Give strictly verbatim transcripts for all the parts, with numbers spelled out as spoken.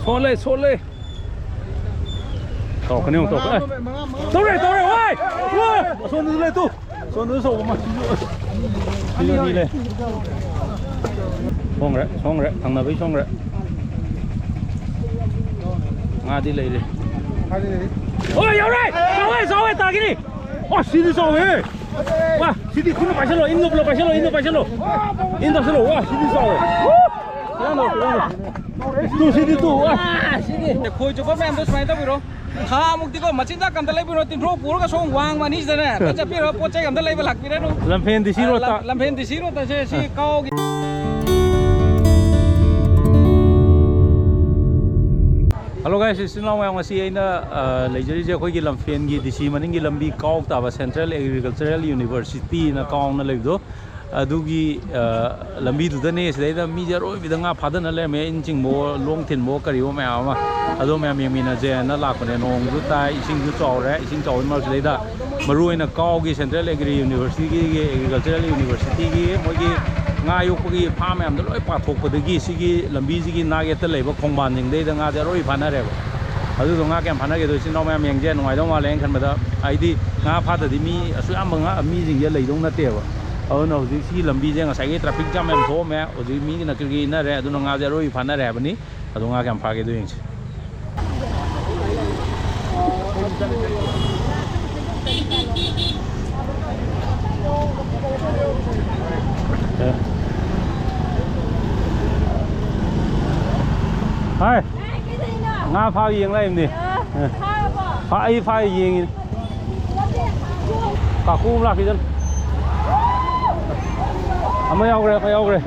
ꯁꯣꯜꯂꯦ, ꯁꯣꯜꯂꯦ꯫ ꯇꯧꯔꯛꯀꯅꯤ ꯑꯃꯨꯛ, ꯇꯧꯔꯛꯀꯅꯤ꯫ ꯇꯧꯔꯦ, ꯇꯧꯔꯦ, ꯋꯥꯏ! ꯋꯥꯏ! ꯑꯁꯣꯝꯗꯁꯨ ꯂꯩ, ꯇꯨ! ꯑꯁꯣꯝꯗꯁꯨ ꯑꯆꯧꯕ ꯑꯃ, ꯁꯤꯁꯨ꯫ ꯁꯤꯁꯨ ꯑꯅꯤ ꯂꯩ꯫ ꯁꯣꯡꯈ꯭ꯔꯦ, ꯁꯣꯡꯈ꯭ꯔꯦ, ꯊꯪꯅꯕꯩ ꯁꯣꯡꯈ꯭ꯔꯦ꯫ ꯉꯥꯗꯤ ꯂꯩꯔꯤ꯫ ꯍꯣꯏ, ꯌꯥꯎꯔꯦ! ꯆꯥꯎꯋꯦ, ꯆꯥꯎꯋꯦ, ꯇꯥꯈꯤꯅꯤ! ꯑꯣ, ꯁꯤꯗꯤ ꯆꯥꯎꯋꯦ! ꯋꯥ, ꯁꯤꯗꯤ ꯈꯨꯠꯅ ꯄꯥꯏꯁꯜꯂꯣ, ꯏꯟꯗꯣ ꯄꯨꯂꯞ ꯄꯥꯏꯁꯜꯂꯣ, ꯏꯟꯗꯣ ꯄꯥꯏꯁꯜꯂꯣ! ꯏꯟ ꯇꯧꯁꯜꯂꯣ, ꯋꯥ, ꯁꯤꯗꯤ ꯆꯥꯎꯋꯦ! ꯇꯨ, ꯁꯤꯗꯤ ꯇꯨ, ꯋꯥ! ꯈꯣꯏ ꯆꯨꯞꯄ ꯃꯌꯥꯝꯗꯣ ꯁꯨꯃꯥꯏꯅ ꯇꯧꯕꯤꯔꯣ꯫ ꯊꯥ ꯃꯨꯛꯇꯤꯀꯣ ꯃꯆꯤꯟꯖꯥꯛ ꯑꯝꯇ ꯂꯩꯕꯤꯔꯣ, ꯇꯤꯟꯊ꯭ꯔꯣꯛ ꯄꯨꯔꯒ ꯁꯣꯝ ꯋꯥꯡꯃ ꯑꯅꯤꯁꯤꯗꯅꯦ ꯑꯝꯇ ꯆꯠꯄꯤꯔꯣ, ꯄꯣꯠ ꯆꯩ ꯑꯝꯇ ꯂꯩꯕ ꯂꯥꯛꯄꯤꯔꯅꯨ꯫ ꯂꯝꯐꯦꯟ ꯗꯤ ꯁꯤ ꯔꯣꯗꯇ꯫ ꯂꯝ-, ꯂꯝꯐꯦꯟ ꯗꯤ ꯁꯤ ꯔꯣꯗꯇꯁꯦ ꯁꯤ ꯀꯥꯎꯒꯤ꯫ Hello guys, ꯏꯆꯤꯟ ꯏꯅꯥꯎ ꯃꯌꯥꯝ, ꯉꯁꯤ ꯑꯩꯅ, ꯑ, ꯂꯩꯖꯔꯤꯁꯦ ꯑꯩꯈꯣꯏꯒꯤ ꯂꯝꯐꯦꯟꯒꯤ ꯗꯤ ꯁꯤ ꯃꯅꯤꯡꯒꯤ ꯂꯝꯕꯤ ꯀꯥꯎ ꯇꯥꯕ Central Agricultural Universityꯅ ꯀꯥꯎꯅ ꯂꯩꯕꯗꯣ꯫ ꯑꯗꯨꯒꯤ, ꯑ, ꯂꯝꯕꯤꯗꯨꯗꯅꯦ꯫ ꯁꯤꯗꯩꯗ ꯃꯤꯁꯦ ꯑꯔꯣꯏꯕꯤꯗ ꯉꯥ ꯐꯥꯗꯅ ꯂꯩꯔꯝꯃꯦ, ꯏꯟ ꯆꯤꯡꯕꯣ, ꯂꯣꯡ ꯊꯤꯟꯕꯣ, ꯀꯔꯤꯑꯣ ꯃꯌꯥꯝ ꯑꯃ꯫ ꯑꯗꯣ ꯃꯌꯥꯝ ꯌꯦꯡꯃꯤꯟꯅꯁꯦꯅ ꯂꯥꯛꯄꯅꯦ꯫ ꯅꯣꯡꯁꯨ ꯇꯥꯏ, ꯏꯁꯤꯡꯁꯨ ꯆꯥꯎꯔꯦ꯫ ꯏꯁꯤꯡ ꯆꯥꯎꯕꯒꯤ ꯃꯔꯛꯁꯤꯗꯩꯗ ꯃꯔꯨ ꯑꯣꯏꯅ ꯀꯥꯎꯒꯤ Central Agri Universityꯒꯤ, Agricultural Universityꯒꯤ ꯃꯣꯏꯒꯤ ꯉꯥ ꯌꯣꯛꯄꯒꯤ ꯐꯥꯝ ꯃꯌꯥꯝꯗꯣ ꯂꯣꯏ ꯄꯥꯊꯣꯛꯄꯗꯒꯤ ꯁꯤꯒꯤ ꯂꯝꯕꯤꯁꯤꯒꯤ ꯅꯥꯛ ꯌꯦꯠꯇ ꯂꯩꯕ ꯈꯣꯡꯕꯥꯟꯁꯤꯡꯗꯩꯗ ꯉꯥꯁꯦ ꯑꯔꯣꯏ ꯐꯥꯅꯔꯦꯕ꯫ ꯑꯗꯨꯗꯣ ꯉꯥ ꯀꯌꯥꯝ ꯐꯥꯅꯒꯦꯗꯣ ꯏꯆꯤꯟ ꯏꯅꯥꯎ ꯃꯌꯥꯝ ꯌꯦꯡꯁꯦ꯫ ꯅꯨꯡꯉꯥꯏꯗꯧ ꯃꯥꯜꯂꯦ ꯑꯩꯅ ꯈꯟꯕꯗ꯫ ꯍꯥꯏꯗꯤ ꯉꯥ ꯐꯥꯗꯗꯤ ꯃꯤ ꯑꯁꯨꯛ ꯌꯥꯝꯕ ꯉꯥ, ꯃꯤꯁꯤꯡꯁꯦ ꯂꯩꯗꯧ ꯅꯠꯇꯦꯕ꯫ ꯑꯗꯨꯅ ꯍꯧꯖꯤꯛ ꯁꯤ ꯂꯝꯕꯤꯁꯦ ꯉꯁꯥꯏꯒꯤ traffic jam ꯌꯥꯝ ꯊꯣꯛꯑꯝꯃꯦ꯫ ꯍꯧꯖꯤꯛ ꯃꯤꯒꯤꯅ ꯀ꯭ꯔꯤ ꯀ꯭ꯔꯤ ꯏꯟꯅꯔꯦ꯫ ꯑꯗꯨꯅ ꯉꯥꯁꯦ ꯑꯔꯣꯏꯕꯤ ꯐꯥꯅꯔꯦ ꯍꯥꯏꯕꯅꯤ꯫ ꯑꯗꯣ ꯉꯥ ꯀꯌꯥꯝ ꯐꯥꯒꯦꯗꯣ ꯌꯦꯡꯁꯤ꯫ ꯑꯦ꯫ ꯍꯥꯏ꯫ ꯉꯥ ꯐꯥꯕ ꯌꯦꯡ ꯂꯥꯛꯏꯕꯅꯤ꯫ ꯑ, ꯐꯥꯔꯕꯣ? ꯐꯥ-, ꯑꯩ ꯐꯥ ꯌꯦꯡꯉꯤ꯫ ꯀꯥꯀꯨ ꯑꯃ ꯂꯥꯛꯈꯤꯗꯅ꯫ ꯑꯃ ꯌꯥꯎꯈ꯭ꯔꯦ, ꯑꯃ ꯌꯥꯎꯈ꯭ꯔꯦ꯫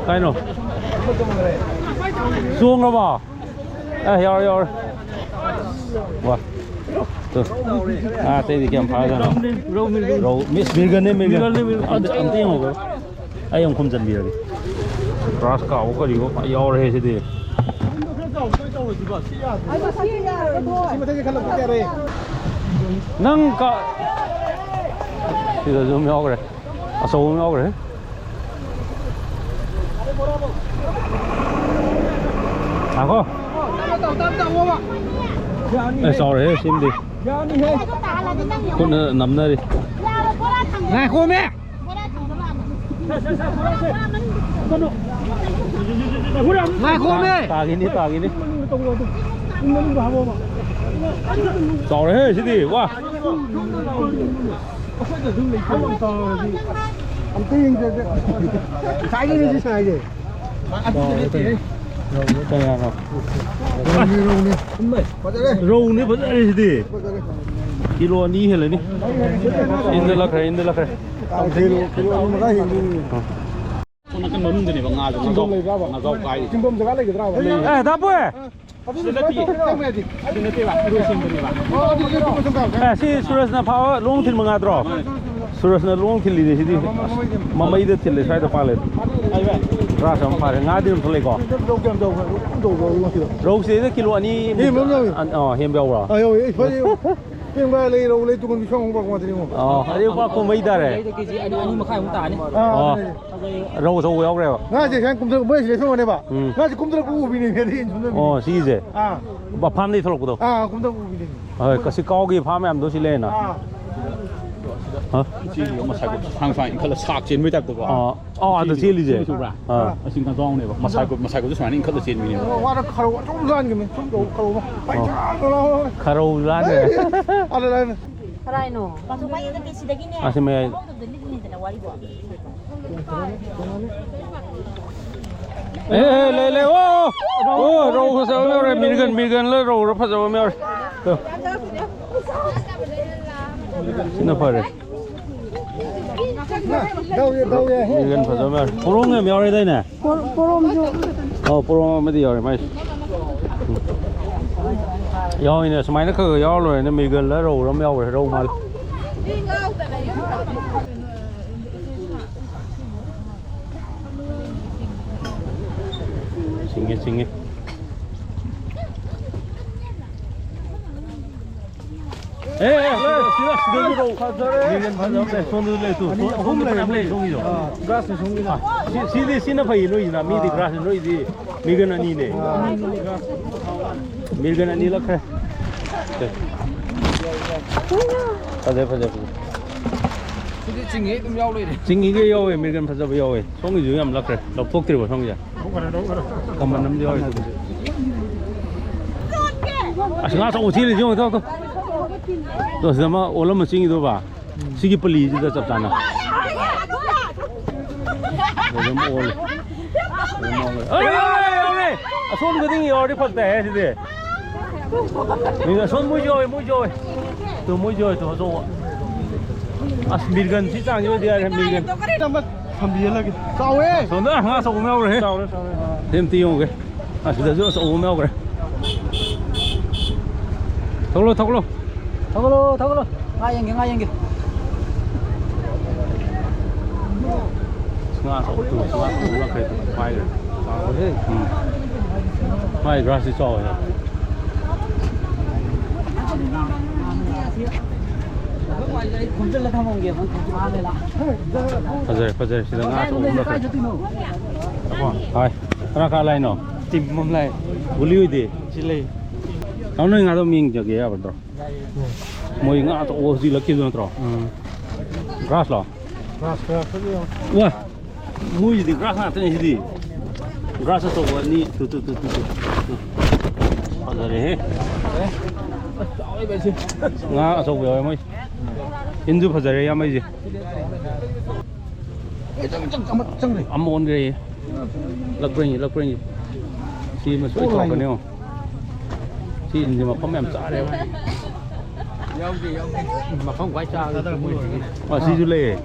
ꯀꯥꯏꯅꯣ? ꯆꯣꯡꯈ꯭ꯔꯕꯣ? ꯑꯦ, ꯌꯥꯎꯔꯦ, ꯌꯥꯎꯔꯦ꯫ ꯋꯥ꯫ ꯇꯨ꯫ ꯉꯥ ꯑꯇꯩꯗꯤ ꯀꯌꯥꯝ ꯐꯥꯖꯥꯠꯅꯣ? ꯔꯧ, ꯃꯤꯁ ꯃꯤꯔꯒꯟꯅꯦ, ꯃꯤꯔꯒꯟ꯫ ꯃꯤꯔꯒꯟꯅꯦ, ꯃꯤꯔꯒꯟ꯫ ꯑꯝꯇ, ꯑꯝꯇ ꯌꯦꯡꯉꯣ꯫ ꯑꯩ ꯑꯃꯨꯛ ꯈꯨꯝꯖꯟꯕꯤꯔꯒꯦ꯫ ꯒ꯭ꯔꯥꯁ ꯀꯥꯞꯄꯣ ꯀꯔꯤꯑꯣ ꯐꯖ ꯌꯥꯎꯔꯦꯍꯦ ꯁꯤꯗꯤ꯫ ꯅꯪ ꯀ-, ꯁꯤꯗꯁꯨ ꯑꯃ ꯌꯥꯎꯈ꯭ꯔꯦ꯫ ꯑꯆꯧꯕ ꯑꯃ ꯌꯥꯎꯈ꯭ꯔꯦ꯫ ꯉꯥꯏꯈꯣ꯫ ꯑꯦ, ꯆꯥꯎꯔꯦꯍꯦ, ꯁꯤꯃꯗꯤ꯫ ꯈꯨꯠꯅ ꯅꯝꯅꯔꯤ꯫ ꯉꯥꯏꯈꯣꯃꯦ꯫ ꯉꯥꯏꯈꯣꯃꯦ꯫ ꯇꯥꯈꯤꯅꯤ, ꯇꯥꯈꯤꯅꯤ꯫ ꯆꯥꯎꯔꯦꯍꯦ, ꯁꯤꯗꯤ, ꯋꯥ꯫ ꯑꯝꯇ ꯌꯦꯡꯖꯒꯦ꯫ ꯉꯁꯥꯏꯗꯩꯅꯦ ꯁꯤ ꯁꯥꯏꯁꯦ꯫ ꯀꯌꯥꯅꯣ? ꯔꯧꯅꯤ, ꯔꯧꯅꯤ꯫ ꯐꯖꯔꯦ꯫ ꯔꯧꯅꯤ, ꯐꯖꯔꯦ ꯁꯤꯗꯤ꯫ ꯐꯖꯔꯦ꯫ ꯀꯤꯂꯣ ꯑꯅꯤ ꯍꯦꯜꯂꯅꯤ꯫ ꯏꯟꯗ ꯂꯛꯈ꯭ꯔꯦ, ꯏꯟꯗ ꯂꯛꯈ꯭ꯔꯦ꯫ ꯀꯤꯂꯣ, ꯀꯤꯂꯣ ꯑꯅꯤ ꯃꯈꯥꯏ ꯍꯦꯟꯗꯣꯏꯅꯤ꯫ ꯁꯣꯝ ꯅꯥꯀꯟ ꯃꯅꯨꯡꯗꯅꯦꯕ ꯉꯥꯁꯦ, ꯉꯥꯖꯥꯎ, ꯉꯥꯖꯥꯎ ꯀꯥꯏꯔꯤꯁꯦ꯫ ꯆꯤꯡꯐꯝ ꯖꯒꯥ ꯂꯩꯒꯗ꯭ꯔꯥꯕ? ꯑꯦ, ꯗꯥ ꯄꯣꯏ! ꯑꯗꯨ ꯅꯠꯇꯦ꯫ ꯑꯗꯨ ꯅꯠꯇꯦꯕ, ꯏꯔꯣꯏ ꯁꯦꯝꯕꯅꯦꯕ꯫ ꯑꯦ, ꯁꯤ ꯁꯨꯔꯖꯅ ꯐꯥꯕ ꯂꯣꯡ ꯊꯤꯟꯕ ꯉꯥꯗ꯭ꯔꯣ? ꯁꯨꯔꯖꯅ ꯂꯣꯡ ꯊꯤꯜꯂꯤꯅꯦ ꯁꯤꯗꯤ꯫ ꯃꯃꯩꯗ ꯊꯤꯜꯂꯦ, ꯁ꯭ꯋꯥꯏꯗ ꯄꯥꯜꯂꯦ꯫ ꯄꯨꯔꯥ ꯁꯝ ꯐꯥꯔꯦ꯫ ꯉꯥꯗꯤ ꯑꯗꯨꯝ ꯊꯣꯛꯂꯛꯏꯀꯣ? ꯔꯧꯁꯤꯗꯩꯗ ꯀꯤꯂꯣ ꯑꯅꯤ ꯍꯦꯟꯕ ꯑꯃ ꯌꯥꯎꯏ꯫ ꯑ, ꯑ, ꯍꯦꯟꯕ ꯌꯥꯎꯕ꯭ꯔꯣ? ꯑ, ꯌꯥꯎꯏ꯫ ꯑꯩ ꯐꯔꯦ꯫ ꯄꯦꯡꯕꯥ ꯂꯩ, ꯔꯧ ꯂꯩ, ꯇꯨꯡꯍꯟꯕꯤ ꯁꯣꯡ ꯍꯣꯡꯕ ꯀꯃꯥꯏꯅ ꯇꯧꯔꯤꯅꯣ? ꯑꯣ, ꯑꯗꯨꯗꯤ ꯄꯨꯔꯥ ꯀꯨꯝꯍꯩ ꯇꯥꯔꯦ꯫ ꯀꯦꯖꯤ ꯑꯅꯤ, ꯑꯅꯤ ꯃꯈꯥꯏꯃꯨꯛ ꯇꯥꯅꯤ꯫ ꯑꯣ꯫ ꯐꯖꯩ꯫ ꯔꯧ ꯑꯆꯧꯕ ꯌꯥꯎꯈ꯭ꯔꯦꯕ꯫ ꯉꯥꯁꯦ ꯁꯨꯃꯥꯏꯅ ꯀꯨꯝꯊꯔꯛ-, ꯃꯣꯏ ꯁꯤꯗ ꯁꯣꯡꯅꯦꯕ꯫ ꯎꯝ꯫ ꯉꯥꯁꯦ ꯀꯨꯝꯊꯔꯛꯄ ꯎꯕꯤꯅꯦ, ꯑꯗꯩ ꯏꯟ ꯁꯣꯝꯗ꯫ ꯑꯣ, ꯁꯤꯒꯤꯁꯦ? ꯑꯥ꯫ ꯐꯥꯝꯗꯒꯤ ꯊꯣꯛꯂꯛꯄꯗꯣ? ꯑꯥ, ꯀꯨꯝꯊꯔꯛꯄ ꯎꯕꯤꯅꯦ꯫ ꯍꯣꯏ, ꯀꯁꯤ ꯀꯥꯎꯒꯤ ꯐꯥꯝ ꯃꯌꯥꯝꯗꯣ ꯁꯤ ꯂꯩꯔꯦꯅ? ꯑꯥ꯫ ꯍꯥ? ꯆꯦꯜꯂꯤꯕ ꯃꯁꯥꯏ ꯁꯥꯡ ꯁꯥꯡ ꯏꯟꯈꯠꯂ ꯁꯥꯛ ꯆꯦꯟꯕꯩ ꯇꯥꯏꯞꯇꯀꯣ꯫ ꯑꯥ꯫ ꯑꯣ, ꯑꯗ ꯆꯦꯜꯂꯤꯁꯦ? ꯆꯦꯜꯂꯤꯁꯦ ꯎꯕ꯭ꯔꯥ? ꯑꯥ꯫ ꯑꯁꯤ ꯉꯥꯖꯥꯎꯅꯦꯕ꯫ ꯃꯁꯥꯏ ꯀꯣ-, ꯃꯁꯥꯏ ꯀꯣꯠꯁꯦ ꯁꯨꯃꯥꯏꯅ ꯏꯟꯈꯠꯂ ꯆꯦꯟꯕꯤꯅꯦꯕ꯫ ꯑꯣ, ꯋꯥꯗ ꯈꯔꯧ ꯑꯆꯧꯕ ꯂꯥꯟꯈꯤꯕꯅꯤ꯫ ꯁꯨꯝ ꯇꯧ ꯈꯔꯧ ꯑꯃ꯫ ꯄꯩꯁꯥ ꯂꯧꯔꯦ꯫ ꯈꯔꯧ ꯂꯥꯟꯈ꯭ꯔꯦ꯫ ꯑꯗ ꯂꯥꯟ꯫ ꯀꯔꯥꯏꯅꯣ? ꯃꯥꯁꯨ ꯃꯌꯥꯏꯗ ꯁꯤꯗꯒꯤꯅꯦ꯫ ꯑꯁꯤ ꯃꯌꯥꯏ꯫ ꯍꯧꯗꯕꯗ ꯂꯤꯠꯂꯤꯅꯤꯗꯅ ꯋꯥꯔꯤꯕꯣ꯫ ꯑꯦ, ꯑꯦ, ꯂꯩ, ꯂꯩ, ꯑꯣ, ꯑꯣ, ꯑꯣ, ꯔꯧ ꯐꯖꯕ ꯑꯃ ꯌꯥꯎꯔꯦ, ꯃꯤꯔꯒꯟ, ꯃꯤꯔꯒꯟꯂ ꯔꯧꯔ ꯐꯖꯕ ꯑꯃ ꯌꯥꯎꯔꯦ꯫ ꯇꯣ꯫ ꯁꯤꯅ ꯐꯔꯦ꯫ ꯗꯧ ꯌꯥꯏ, ꯗꯧ ꯌꯥꯏ꯫ ꯃꯤꯔꯒꯟ ꯐꯖꯕ ꯑꯃ ꯌꯥꯎꯔꯦ꯫ ꯄꯣꯔꯣꯝ ꯌꯥꯝ ꯌꯥꯎꯔꯦꯗꯥꯏꯅꯦ? ꯄꯣꯔ-, ꯄꯣꯔꯣꯝꯁꯨ꯫ ꯑꯧ, ꯄꯣꯔꯣꯝ ꯑꯃꯗꯤ ꯌꯥꯎꯔꯦ ꯃꯥꯏꯁꯦ꯫ ꯎꯝ꯫ ꯌꯥꯎꯏꯅꯦ, ꯁꯨꯃꯥꯏꯅ ꯈꯔ ꯈꯔ ꯌꯥꯎꯔ ꯂꯣꯏꯔꯦꯅꯦ, ꯃꯤꯔꯒꯜꯂ ꯔꯧꯔ ꯑꯃ ꯌꯥꯎꯈ꯭ꯔꯦ, ꯔꯧ ꯃꯥꯜꯂꯦ꯫ ꯁꯤꯡꯉꯦ, ꯁꯤꯡꯉꯦ꯫ ꯑꯦ, ꯑꯦ, ꯁꯤꯗ, ꯁꯤꯗ, ꯁꯤꯗꯁꯨ ꯔꯧ꯫ ꯐꯖꯔꯦ꯫ ꯃꯤꯔꯒꯟ ꯐꯖꯕ ꯂꯩ꯫ ꯁꯣꯝꯗꯁꯨ ꯂꯩ, ꯇꯨ꯫ ꯑꯅꯤ, ꯁꯣꯝ, ꯑꯍꯨꯝ ꯁꯣꯝꯗ ꯐꯅꯌꯥꯝ ꯂꯩꯔꯦ꯫ ꯂꯩ, ꯁꯣꯝꯒꯤꯁꯨ꯫ ꯑꯥ, ꯒ꯭ꯔꯥꯁꯁꯦ ꯁꯣꯝꯒꯤꯅ꯫ ꯑꯥ, ꯁꯤ, ꯁꯤꯗꯤ, ꯁꯤꯅ ꯐꯩꯌꯦ, ꯅꯣꯏꯁꯤꯅ꯫ ꯃꯤꯗꯤ ꯑꯥ꯫ ꯒ꯭ꯔꯥꯁꯁꯦ, ꯅꯣꯏꯗꯤ ꯃꯤꯔꯒꯟ ꯑꯅꯤꯅꯦ꯫ ꯑꯥ, ꯑꯅꯤꯅꯤ ꯒ꯭ꯔꯥꯁ꯫ ꯃꯤꯔꯒꯟ ꯑꯅꯤ ꯂꯛꯈ꯭ꯔꯦ꯫ ꯐꯖꯩ, ꯐꯖꯩ, ꯐꯖꯩ꯫ ꯁꯤꯗꯤ ꯆꯤꯡꯉꯤ ꯑꯗꯨꯝ ꯌꯥꯎ ꯂꯩꯔꯦ꯫ ꯆꯤꯡꯉꯤꯒꯩ ꯌꯥꯎꯋꯦ, ꯃꯤꯔꯒꯟ ꯐꯖꯕ ꯌꯥꯎꯋꯦ꯫ ꯁꯣꯝꯒꯤꯁꯨ ꯌꯥꯝ ꯂꯛꯈ꯭ꯔꯦ, ꯂꯧꯊꯣꯛꯇ꯭ꯔꯤꯕ ꯁꯣꯝꯒꯤꯁꯦ꯫ ꯀꯃꯟ ꯑꯃꯗꯤ ꯌꯥꯎꯔꯤ꯫ ꯑꯁ, ꯉꯥ ꯑꯆꯧꯕ ꯆꯦꯜꯂꯤꯁꯦ ꯌꯦꯡꯉꯨ, ꯇꯧ, ꯇꯧ꯫ ꯇꯣ, ꯁꯤꯗ ꯑꯃ ꯑꯣꯜꯂꯝꯃ ꯆꯤꯡꯉꯤꯗꯣ ꯕꯥ? ꯁꯤꯒꯤ ꯄꯂꯤꯁꯤꯗ ꯆꯞ ꯆꯥꯅ꯫ ꯑꯗꯨꯝ ꯑꯣꯜꯂꯦ꯫ ꯑꯗꯨꯝ ꯑꯣꯜꯂꯦ꯫ ꯑꯩ, ꯑꯩ, ꯑꯩ, ꯑꯩ, ꯑꯩ! ꯑꯁꯣꯟ ꯈꯨꯗꯤꯡꯒꯤ ꯌꯥꯎꯔꯗꯤ ꯐꯛ ꯇꯥꯏꯍꯦ ꯁꯤꯗꯤ꯫ ꯃꯤ ꯑꯁꯣꯟ ꯃꯣꯏꯁꯨ ꯌꯥꯎꯋꯦ, ꯃꯣꯏꯁꯨ ꯌꯥꯎꯋꯦ꯫ ꯇꯨ, ꯃꯣꯏꯁꯨ ꯌꯥꯎꯋꯦ, ꯇꯨ, ꯑꯆꯧꯕ꯫ ꯑꯁ, ꯃꯤꯔꯒꯟ ꯁꯤ ꯆꯥꯡꯁꯤ ꯑꯣꯏꯗꯤ ꯌꯥꯔꯦ, ꯃꯤꯔꯒꯟ꯫ ꯊꯝꯕꯤꯍꯜꯂꯒꯦ꯫ ꯆꯥꯎꯋꯦ꯫ ꯁꯣꯝꯗ ꯉꯥ ꯑꯆꯧꯕ ꯑꯃ ꯌꯥꯎꯔꯦ꯫ ꯆꯥꯎꯔꯦ, ꯆꯥꯎꯔꯦ꯫ ꯁꯤ ꯑꯝꯇ ꯌꯦꯡꯉꯨꯒꯦ꯫ ꯑꯁꯤꯗꯁꯨ ꯑꯆꯧꯕ ꯑꯃ ꯌꯥꯎꯈ꯭ꯔꯦ꯫ ꯊꯣꯛꯂꯣ, ꯊꯣꯛꯂꯣ꯫ ꯊꯣꯛꯂꯣ, ꯊꯣꯛꯂꯣ꯫ ꯉꯥ ꯌꯦꯡꯒꯦ, ꯉꯥ ꯌꯦꯡꯒꯦ꯫ ꯉꯥ ꯑꯆꯧꯕ, ꯉꯥ ꯑꯆꯧꯕ ꯂꯥꯛꯈ꯭ꯔꯦ꯫ ꯄꯥꯏꯈ꯭ꯔꯦ꯫ ꯎꯝ꯫ ꯃꯥꯏ ꯒ꯭ꯔꯥꯁꯁꯤ ꯆꯥꯎꯋꯦ꯫ ꯈꯣꯝꯖꯤꯜꯂ ꯊꯝꯃꯝꯒꯦ꯫ ꯐꯖꯔꯦ, ꯐꯖꯔꯦ꯫ ꯁꯤꯗ ꯉꯥ ꯑꯆꯧꯕ ꯑꯃ ꯂꯥꯛꯈ꯭ꯔꯦ꯫ ꯍꯣꯏ꯫ ꯀꯅꯥ ꯀꯅꯥ ꯂꯥꯛꯏꯅꯣ? ꯇꯤꯝ ꯑꯃ ꯂꯥꯛꯑꯦ꯫ ꯒꯨꯂꯤ ꯍꯣꯏꯗꯤ? ꯁꯤ ꯂꯩ꯫ ꯇꯥꯃꯣ, ꯅꯣꯏ ꯉꯥꯗꯣ ꯑꯃ ꯌꯦꯡꯖꯒꯦ ꯌꯥꯒꯗ꯭ꯔꯣ? ꯃꯣꯏ ꯉꯥ ꯑꯆꯧꯕ ꯍꯧꯖꯤꯛ ꯂꯛꯈꯤꯕꯗꯣ ꯅꯠꯇ꯭ꯔꯣ? ꯎꯝ꯫ ꯒ꯭ꯔꯥꯁꯂꯣ? ꯒ꯭ꯔꯥꯁ, ꯒ꯭ꯔꯥꯁ ꯈꯔ ꯌꯥꯎ-, ꯋꯥ! ꯃꯣꯏꯁꯤꯗꯤ ꯒ꯭ꯔꯥꯁ ꯉꯥꯛꯇꯅꯦ ꯁꯤꯗꯤ꯫ ꯒ꯭ꯔꯥꯁ ꯑꯆꯧꯕ ꯑꯅꯤ꯫ ꯇꯨ, ꯇꯨ, ꯇꯨ, ꯇꯨ, ꯇꯨ꯫ ꯐꯖꯔꯦꯍꯦ꯫ ꯉꯥ ꯑꯆꯧꯕ ꯌꯥꯎꯋꯦ ꯃꯣꯏ꯫ ꯏꯟꯁꯨ ꯐꯖꯔꯦ, ꯏꯌꯥꯝꯕꯩꯁꯦ꯫ ꯑꯦ, ꯆꯪ, ꯆꯪ, ꯆꯪ, ꯆꯪꯈ꯭ꯔꯦ꯫ ꯑꯃ ꯑꯣꯟꯈ꯭ꯔꯦ꯫ ꯂꯛꯄ꯭ꯔꯦꯡꯒꯤ, ꯂꯛꯄ꯭ꯔꯦꯡꯒꯤ꯫ ꯁꯤ ꯃꯁꯣꯏ ꯑꯣ, ꯇꯧꯔꯛꯀꯅꯤ ꯌꯦꯡꯉꯣ꯫ ꯁꯤ ꯏꯟꯁꯤ ꯃꯐꯝ ꯌꯥꯝ ꯆꯥꯔꯦꯕ꯫ ꯌꯥꯎꯗꯦ, ꯌꯥꯎꯗꯦ꯫ ꯃꯐꯝ ꯈ꯭ꯋꯥꯏ ꯆꯥꯕꯗ ꯃꯣꯏꯁꯤꯒꯤꯅꯦ꯫ ꯑꯣ, ꯁꯤꯁꯨ ꯂꯩꯌꯦ꯫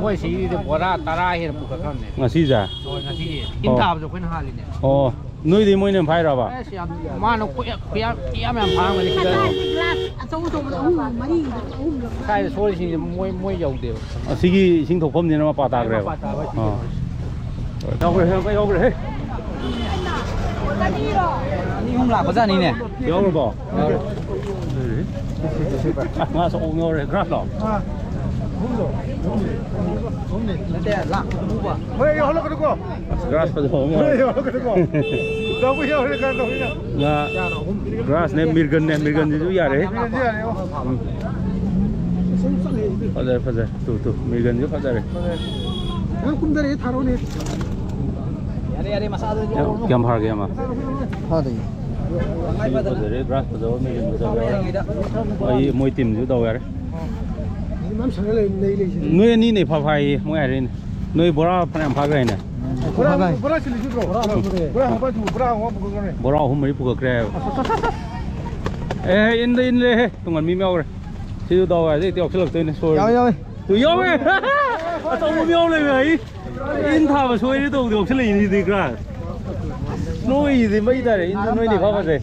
ꯃꯣꯏ ꯁꯤꯒꯤꯗꯤ ꯕꯣꯔꯥ ꯇꯔꯥ ꯍꯦꯟꯅ ꯄꯨꯈꯠꯈ꯭ꯔꯕꯅꯦ꯫ ꯉꯁꯤꯁꯦ? ꯍꯣꯏ, ꯉꯁꯤꯒꯤ꯫ ꯏꯟ ꯑꯣ꯫ ꯇꯥꯕꯁꯨ ꯑꯩꯈꯣꯏꯅ ꯍꯥꯜꯂꯤꯅꯦ꯫ ꯑꯣ꯫ ꯅꯣꯏꯗꯤ ꯃꯣꯏꯅ ꯐꯥꯏꯔꯕ? ꯑꯁ, ꯌꯥꯝ, ꯃꯥꯅ ꯈꯨꯌꯥ-, ꯈꯨꯌꯥ-, ꯈꯨꯌꯥꯝ ꯌꯥꯝ ꯐꯥꯔꯝꯒꯅꯤ ꯁꯤꯗ꯫ ꯒ꯭ꯂꯥꯁ ꯑꯆꯧ ꯑꯆꯧꯕꯗꯣ ꯑꯍꯨꯝ, ꯃꯔꯤ, ꯑꯍꯨꯝ꯫ ꯁ꯭ꯋꯥꯏꯗ ꯁꯣꯜꯂꯤꯁꯤꯡꯁꯦ ꯃꯣꯏ, ꯃꯣꯏ ꯌꯧꯗꯦꯕ꯫ ꯑꯁꯤꯒꯤ ꯏꯁꯤꯡ ꯊꯣꯛꯐꯝꯁꯤꯅ ꯃꯄꯥ ꯇꯥꯈ꯭ꯔꯦꯕ꯫ ꯃꯄꯥ ꯇꯥꯕ ꯁꯤꯗꯤ꯫ ꯑꯥ꯫ ꯌꯥꯎꯈ꯭ꯔꯦ, ꯌꯥꯎꯈ꯭ꯔꯦ, ꯌꯥꯎꯈ꯭ꯔꯦ, ꯍꯦ꯫ ꯑꯍꯨꯝ ꯂꯥꯛꯄꯖꯥꯠꯅꯤꯅꯦ꯫ ꯌꯥꯎꯔꯕꯣ? ꯑ, ꯉꯥ ꯑꯆꯧꯕ ꯑꯃ ꯌꯥꯎꯔꯦ꯫ ꯒ꯭ꯔꯥꯁꯂꯣ? ꯅꯠꯇꯦ, ꯂꯥꯛꯄꯗꯨꯕꯨꯕ꯫ ꯍꯣꯏ, ꯌꯥꯎꯍꯜꯂꯛꯀꯅꯨꯀꯣ꯫ ꯑꯁ, ꯒ꯭ꯔꯥꯁ ꯐꯖꯕ ꯑꯃ ꯍꯣꯏ, ꯌꯥꯎꯔꯦ꯫ ꯌꯥꯎꯍꯜꯂꯛꯀꯅꯨꯀꯣ꯫ ꯇꯧꯕ ꯌꯥꯎꯔꯦ, ꯀꯩꯅꯣ ꯇꯧꯕ ꯌꯥꯎꯔꯦ꯫ ꯉꯥ, ꯒ꯭ꯔꯥꯁꯅꯦ, ꯃꯤꯔꯒꯟꯅꯦ, ꯃꯤꯔꯒꯟꯁꯤꯁꯨ ꯌꯥꯔꯦ꯫ ꯃꯤꯔꯒꯟꯁꯤ ꯌꯥꯔꯦ, ꯑꯣ꯫ ꯎꯝ꯫ ꯐꯖꯔꯦ, ꯐꯖꯔꯦ꯫ ꯇꯨ, ꯇꯨ, ꯃꯤꯔꯒꯟꯁꯨ ꯐꯖꯔꯦ꯫ ꯐꯖꯔꯦ꯫ ꯅꯪ ꯀꯨꯝꯗꯔꯛꯑꯦ, ꯊꯥꯔꯛꯑꯣꯅꯦ꯫ ꯌꯥꯔꯦ, ꯌꯥꯔꯦ, ꯃꯆꯥꯗꯨꯗꯤ ꯀꯌꯥꯝ, ꯂꯧꯔꯣ꯫ ꯀꯌꯥꯝ ꯐꯥꯔꯒꯦ, ꯑꯃ? ꯐꯥꯗꯦ꯫ ꯇꯪꯈꯥꯏ ꯐꯥꯗꯅ꯫ ꯐꯖꯔꯦ, ꯒ꯭ꯔꯥꯁ ꯐꯖꯕ, ꯃꯤꯔꯒꯟ ꯐꯖꯕ꯫ ꯐꯥꯕ ꯌꯥꯏꯉꯩꯗ꯫ ꯑꯩ, ꯃꯣꯏ ꯇꯤꯝꯁꯨ ꯗꯥꯎ ꯌꯥꯔꯦ꯫ ꯃꯌꯥꯝ ꯁꯥꯟꯅ ꯂꯩ, ꯅꯩ ꯂꯩꯁꯤꯗꯤ꯫ ꯅꯣꯏ ꯑꯅꯤꯅ ꯏꯐ ꯐꯥꯏꯌꯦ, ꯃꯣꯏ ꯍꯥꯏꯔꯛꯏꯅꯦ꯫ ꯅꯣꯏ ꯕꯣꯔꯥ ꯐꯅꯌꯥꯝ ꯐꯥꯈ꯭ꯔꯦꯅꯦ꯫ ꯕꯣꯔꯥ, ꯐꯥꯈ꯭ꯔꯦ꯫ ꯕꯣꯔꯥ ꯆꯤꯜꯂꯤꯁꯤꯠꯇ꯭ꯔꯣ? ꯕꯣꯔꯥ ꯍꯥꯞꯄ ꯆꯨ-, ꯕꯣꯔꯥ ꯑꯃ ꯄꯨꯈꯠꯈ꯭ꯔꯦ꯫ ꯕꯣꯔꯥ ꯑꯍꯨꯝ ꯃꯔꯤ ꯄꯨꯈꯠꯈ꯭ꯔꯦ ꯍꯥꯏꯕ꯫ ꯑꯦ, ꯏꯟꯗ, ꯏꯟꯂꯦꯍꯦ꯫ ꯇꯨꯡꯍꯟꯕꯤ ꯑꯃ ꯌꯥꯎꯈ꯭ꯔꯦ꯫ ꯁꯤꯁꯨ ꯗꯥꯎ ꯌꯥꯗꯦ, ꯍꯦꯛꯇ ꯌꯥꯎꯁꯜꯂꯛꯇꯣꯏꯅꯦ, ꯁꯣꯏꯔꯦ꯫ ꯌꯥꯎꯋꯦ, ꯌꯥꯎꯋꯦ꯫ ꯇꯨ, ꯌꯥꯎꯋꯦ꯫ ꯑꯆꯧꯕ ꯑꯃ ꯌꯥꯎ ꯂꯩꯔꯝꯃꯦ ꯑꯩ꯫ ꯏꯟ ꯊꯥꯕ ꯁꯣꯏꯔꯦ ꯇꯧꯕꯗ ꯌꯥꯎꯁꯜꯂꯛꯏꯅꯤꯗꯤ, ꯒ꯭ꯔꯥꯁ꯫ ꯅꯣꯏꯗꯤ ꯃꯩ ꯇꯥꯔꯦ, ꯏꯟꯁꯨ ꯅꯣꯏꯅ ꯏꯐ ꯐꯖꯩ꯫